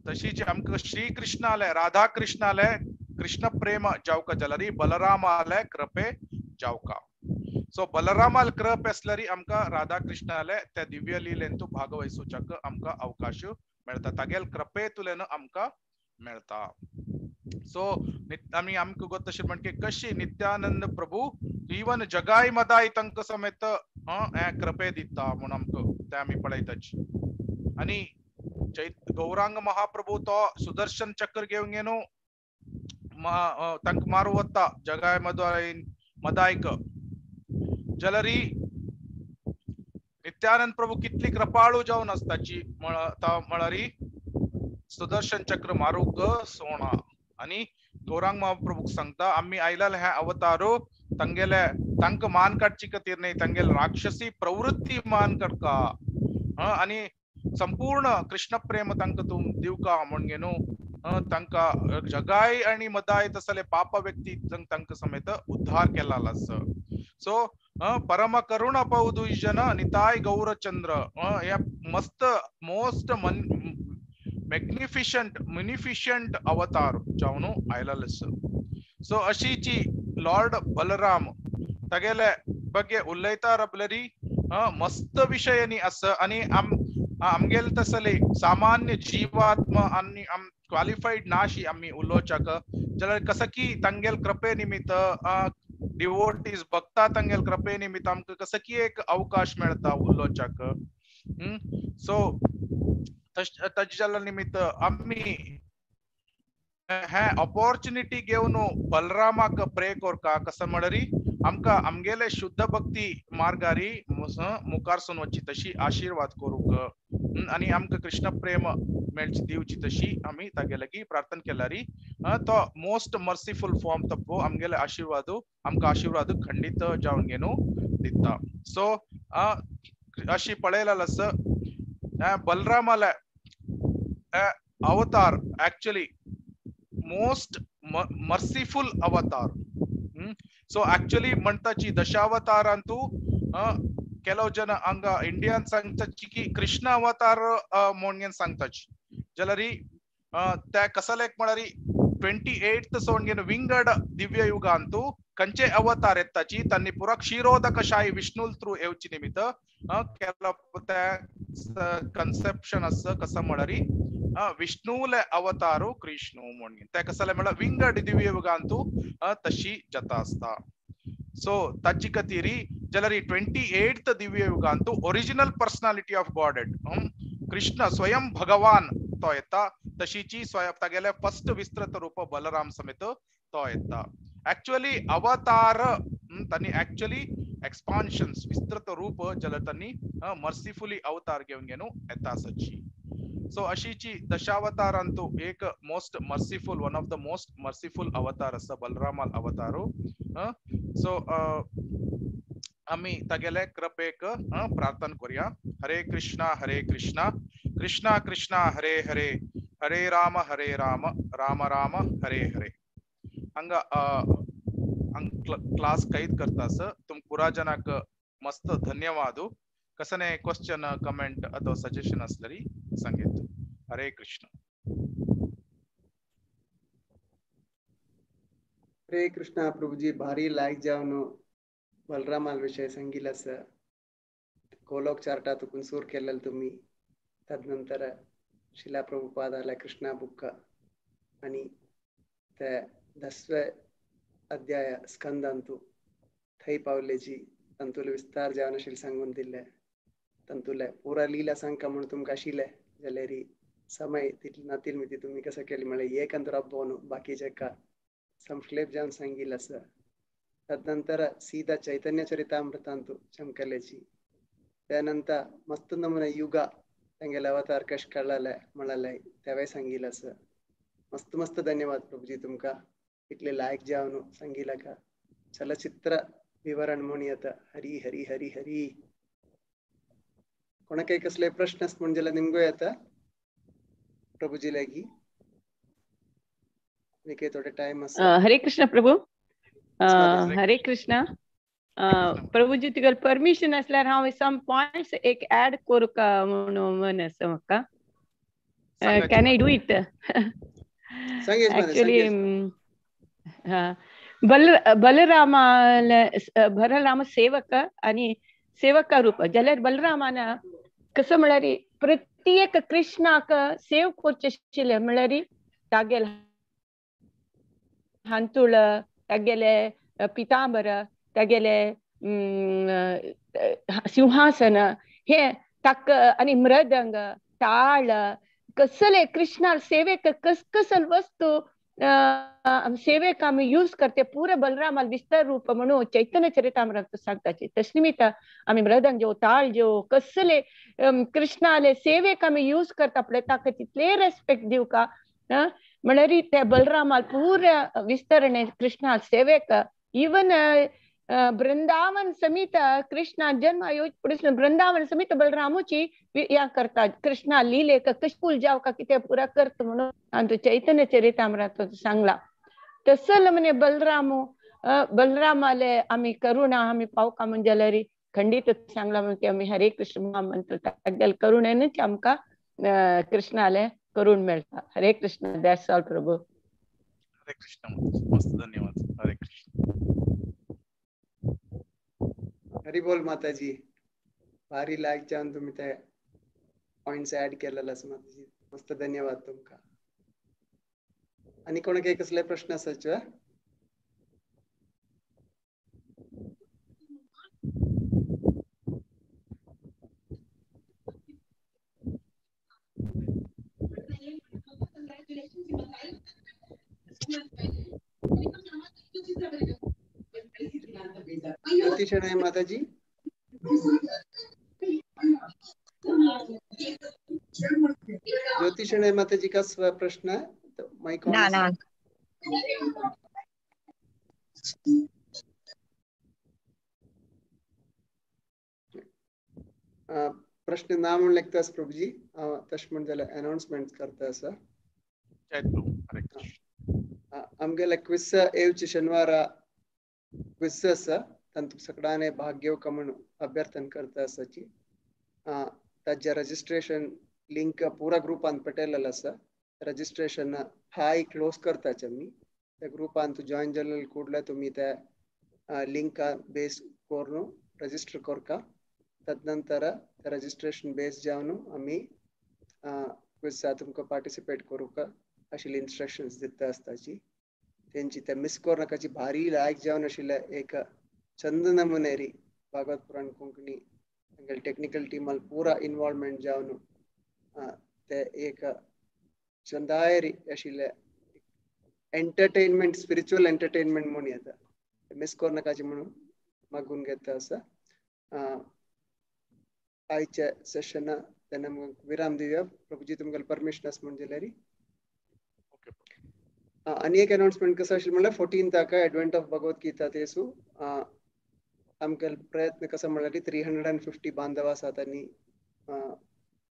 तशीच आमकां श्री कृष्णाले राधा कृष्णाले कृष्ण प्रेम जावका जाल्यार बलरामाले कृपे जावका. सो बलरामाल कृप आसल्यार आमकां राधा कृष्णाले त्या दिव्य लिलेंतू भागवहिसूच्याक आमकां अवकाश मेळटा, तागेल कृपेतुल्यान आमकां मेळटा. सो आमी आमकां गोत अशें म्हणके कशी नित्यानंद प्रभु इवन जगाय मदाय तांकां समेत हें कृपे दिता म्हूण आमकां तें आमी पळयताची. आनी गौरांग महाप्रभु तो सुदर्शन चक्र घेवन घेवन तांकां मारू वता जगाय मदाय मदायक जाल्यार नित्यानंद प्रभु कितली कृपाळू जावन आसताची म्हळ्यार सुदर्शन चक्र मारूंक सोणा. आनी गौरांग महाप्रभूक सांगता आमी आयलाल हे अवतारो तांगेले तांकां मान काडची खातीर न्हय, तांगेले राक्षसी प्रवृत्ती मान काडका आनी संपूर्ण कृष्ण प्रेम तांकां तूं दिवका म्हूण घेवन तांकां जगाय आनी मदाय तसले पाप व्यक्ती तांकां समेत उद्धार केला आसा. सो परम करुणा पौदु जन निताय गौरचंद्र हे मस्त मोस्ट मॅग्निफिशंट म्युनिफिशंट अवतार जावन आयलेलो आसा. सो अशीची लॉर्ड बलराम तागेले ಬಗ್ಗೆ उलयता रबलरी मस्त विशयनी आसा आनी आमगेल तसले सामान्य जीवात्मा आनी आम क्वालिफाईड नाशी आमी उलोवच्याक जाल्यार कसं की तांगेल कृपे निमित्त डिवोटीज भक्ता तांगेल कृपे निमित्त आमकां कसं की एक अवकाश मेळता उलोवच्याक. सो ताजे जाल्या निमित्त आमी हे ऑपॉर्च्युनिटी घेवन बलरामाक प्रे करका कसं म्हणरी आमकां आमगेले शुद्ध भक्ती मार्गारी मुखार सून वचची तशी आशीर्वाद करूंक आनी आमकां कृष्ण प्रेम मेळची दिवची तशी आमी तागे लागीं प्रार्थना केल्यारी तो मोस्ट मर्सीफुल फॉर्म तप्पो आमगेले आशीर्वाद आमकां आशीर्वाद खंडीत जावन घेवन दिता. सो अशी पळयलें आसा बलरामाले अवतार एक्चुअली मोस्ट मर्सीफुल अवतार. सो एक्चुअली म्हणताची दशावतारांतू ಕೆಲವು ಜನ ಹಂಗ ಇಂಡಿಯನ್ सांगताची की कृष्ण अवतार म्हणून सांगताची जाल्यार त्या कसलेक म्हळ्यार 28th सोडून विंगड दिव्य युगांतू कंचे अवतार येताची तांणी पुरा क्षीरोदकशाही विष्णू थ्रू येवची निमित्त केला त्या कन्सेप्शन आसा कसं म्हळ्यार विष्णूले अवतारू कृष्णू म्हणून त्या कसले म्हळ्यार विंगड दिव्य युगांतू तशी जाता आसता. सो ताची खातीर जाल्यार 28th Divya युगांतू original personality of Godhead Krishna स्वयं भगवान तो येता तशीची स्वयं तागेले फर्स्ट विस्तृत रूप बलराम समेत तो येता. एक्चुअली अवतार तांणी एक्चुअली एक्सपान्शन्स विस्तृत रूप जाल्यार तांणी मर्सीफुली अवतार घेवन घेवन येता आसाची. सो अशीची दशावतारांतू एक most merciful one of the most merciful अवतार आसा बलरामाल अवतारू. सो आमी तागेले कृपेक प्रार्थना करूया. हरे कृष्णा हरे कृष्णा कृष्णा कृष्णा हरे हरे हरे राम हरे राम राम राम हरे हरे. हांगा क्लास कैद करता आसा. तुम पुरा जनाक मस्त धन्यवाद. कसने क्वेश्चन कमेंट अथवा सजेशन असल्यारी सांगेत. हरे कृष्ण. हरे कृष्णा प्रभुजी भारी लायक जावन बलरामाल विषय सांगिल आसा. गोलोक चार्टा तुकून सूर केलेल तुम्ही. तदनंतर शिला प्रभुपादाला कृष्णा बुक्क आणि ते दसवे अध्याय स्कंदांतू थंय पावलेची तांतुले विस्तार जावन आशिल्ले सांगून दिल्ले. तांतुले पुरा लीला सांगका म्हूण तुमकां आशिल्ले जाल्यार समय तितले नातील मिती तुमी कसं केली म्हळ्यार एक अंतर रब्बोन बाकीचे का संक्षेप जावन सांगिल्लें आसा. तदनंतर सीधा चैतन्य चरितामृतांतू चमकलेची. त्यानंतर मस्त नमुने युगा तांगेले अवतार कशें कळ्ळले म्हळ्यार तेवय सांगिल्लें आसा. मस्त मस्त धन्यवाद प्रभुजी तुमकां इतले लायक जावन सांगिल्लें का चलचित्र विवरण म्हूण येता. हरी हरी हरी हरी. कोणाकय कसले प्रश्न आसा म्हूण जाल्यार निमगो येता प्रभुजी लागीं. थोडे टायम आसा. हरे कृष्ण प्रभू. हरे कृष्ण प्रभुजी तुगेले परमिशन आसल्यार हांव सम पॉयंट्स एक ऍड करूंक म्हणून मन आसा म्हाका. Can I do it? Actually Balrama सेवक आणि सेवका रूप जाल्यार बलरामान कसं म्हळ्यार प्रत्येक कृष्णाक सेव करचें आशिल्लें म्हळ्यार तागेल हांतुळ तागेले पितांबर तागेले सिंहासन हे ताक आनी मृदंग ताळ कसले कृष्णा सेवेक कस कसल वस्तू सेवेक आमी यूज करते पुरा बलरामाल विस्तार रूप म्हणून चैतन्य चरितामृत सांगताची. तश निमित्त आमी मृदंग जो ताळ जो कसले कृष्णाले सेवेक आमी यूज करता पळय ताका तितले रेस्पेक्ट दिवका म्हळ्यार ते बलरामाल पुरा विस्तरणे कृष्णा सेवेक इवन वृंदावन समेत कृष्णा जन्म आयोज वृंदावन समेत बलरामूची या करता कृष्णा लिले कशकूल जाव का कितें पुरा करता म्हणून आनी चैतन्य चरितामृत सांगला. तसल म्हणे बलरामू बलरामाले आमी करुणा आमी पावका म्हण जाल्यार खंडीत सांगला म्हण की आमी हरे कृष्ण महामंत्र तागेले करुणेनच आमकां कृष्णाले करुण मेळटा. Hare Krishna. That's all Prabhu. हरे कृष्ण, मस्त धन्यवाद. हरे कृष्ण. हरी बोल माताजी. भारी लायक जावन तुम्ही ते पॉइंट्स ऍड केलेले आसा माताजी, मस्त धन्यवाद तुमका. आनी कोणाक कसले प्रश्न आसाचे? ज्योति शरणाई माताजी. ज्योति शरणाई माताजी का प्रश्न है तो माइक ना ना. प्रश्न ना म्हण लेखता प्रभुजी, तशें म्हण जाल्यार अनाउन्समेंट करता आसा. आमगेले क्विज येवचे शनिवारा क्विज आसा, तातूंत सगळ्यांनी भाग घेवका म्हूण अभ्यर्थन करता आसाची. ताजे रजिस्ट्रेशन लिंक पुरा ग्रुपान पटयलेलो आसा. रजिस्ट्रेशन हाय क्लोज करताचे आमी. त्या ग्रुपान तूं जॉयन जाल्ले कूडले तुमी त्या लिंका बेस करून रजिस्टर करका. तदनंतर रजिस्ट्रेशन बेस जावन आमी क्विजा तुमकां पार्टिसिपेट करूंक आशिल्ले इन्स्ट्रक्शन्स दिता आसताची. तेंची ते मिस करनाकाची भारी लायक जावन आशिल्ले एक चंद नमुनेरी भागवत पुराण कोंकणी तांगेले टेक्निकल टीमाल पुरा इन्वॉल्वमेंट जावन ते एक चंदायरी आशिल्ले एंटरटेनमेंट, स्पिरिच्युअल एंटरटेनमेंट म्हूण येता. मिस करनाकाची म्हणून मागून घेता आसा. आयच्या सेशना तेन्ना विराम दिवया. प्रभुजी तुमकां परमिशन आसा म्हूण जाल्यार. आनी एक अनाउन्समेंट कसो आशिल्लें म्हणल्यार 14 एडवेंट ऑफ भगवत गीता तेसू आमकां प्रयत्न कसो म्हणल्यार 350 बांधव आसात आनी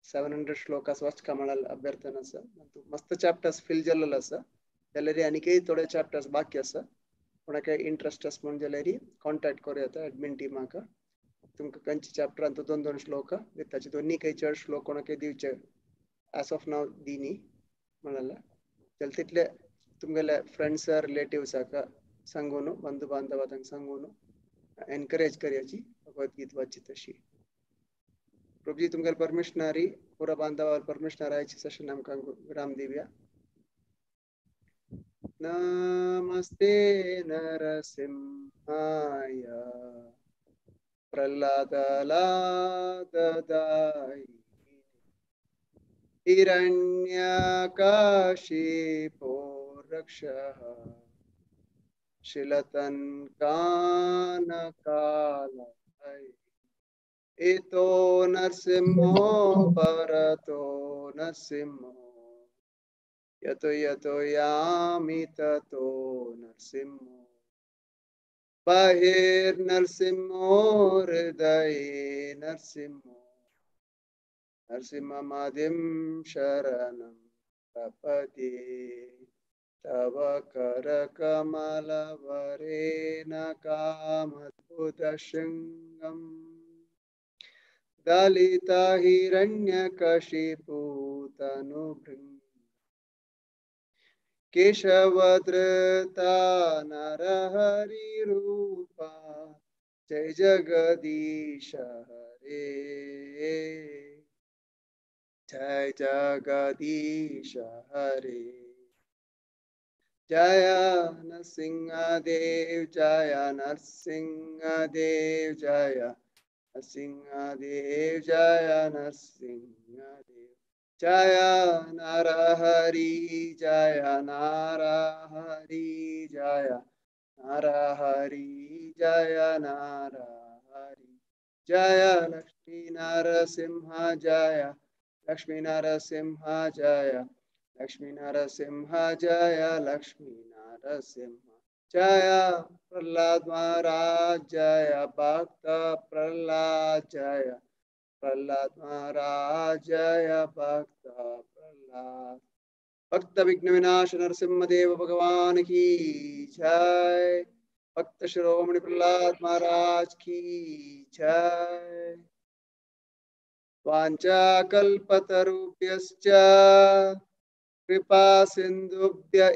700 श्लोकास वाचका म्हळ्यार अभ्यर्थन आसा. मस्त चॅप्टर्स फिल जाल्लो आसा जाल्यार आनीकय थोडे चॅप्टर्स बाकी आसा. कोणाकय इंट्रस्ट आसा म्हूण जाल्यार कॉन्टेक्ट करूं येता एडमीन टिमाक. तुमकां खंयच्या चॅप्टरान दोन दोन श्लोक दिताचे, दोन्ही खंय चड श्लोक कोणाकय दिवचे एज ऑफ नाव दिनी म्हणल्यार जाल्यार तितले तुमगेले फ्रेंड्स रिलेटिव्साक सांगून बंधू बांधवा तांकां सांगून एनकरेज करयाची भगवद्गीता वाची तशी. प्रभुजी तुमगेले परमिशनारी पुरा बांधवा परमिशनार आयचे सेशन आमकां विराम दिवया. नमस्ते नरसिंहाय प्रह्लादलाददायिने हिरण्यकशिपो रक्षः शिलतन्कानकालय इतो नरसिंहो परतो नरसिंहो यतो यतो यामि ततो नरसिंहो बहिर्नरसिंहो हृदये नरसिंहो नरसिंहमादिं शरणं प्रपद्ये. तव करकमलवरेण कामद्भुतशृङ्गं दलितहिरण्यकशिपूतनुभृङ्गं केशवधृता नरहरिरूपा जय जगदीश हरे जय जगदीश हरे. जय नरसिंहदेव जय नरसिंहदेव जय नरसिंहदेव जय नरसिंहदेव जय नरहरि जय नरहरि जय नरहरि जय नरहरि जय लक्ष्मी नरसिंह जय लक्ष्मी नरसिंह जय लक्ष्मी नरसिंह जय लक्ष्मी नरसिंह जय प्रहलाद महाराज जय भक्त प्रहलाद जय प्रहलाद महाराज जय भक्त प्रहलाद. भक्त विघ्न विनाश नरसिंह देव भगवान की जय. भक्त शिरोमणि प्रहलाद महाराज की जय. वाञ्छा कल्पतरुभ्यश्च कृपा सिन्धुभ्य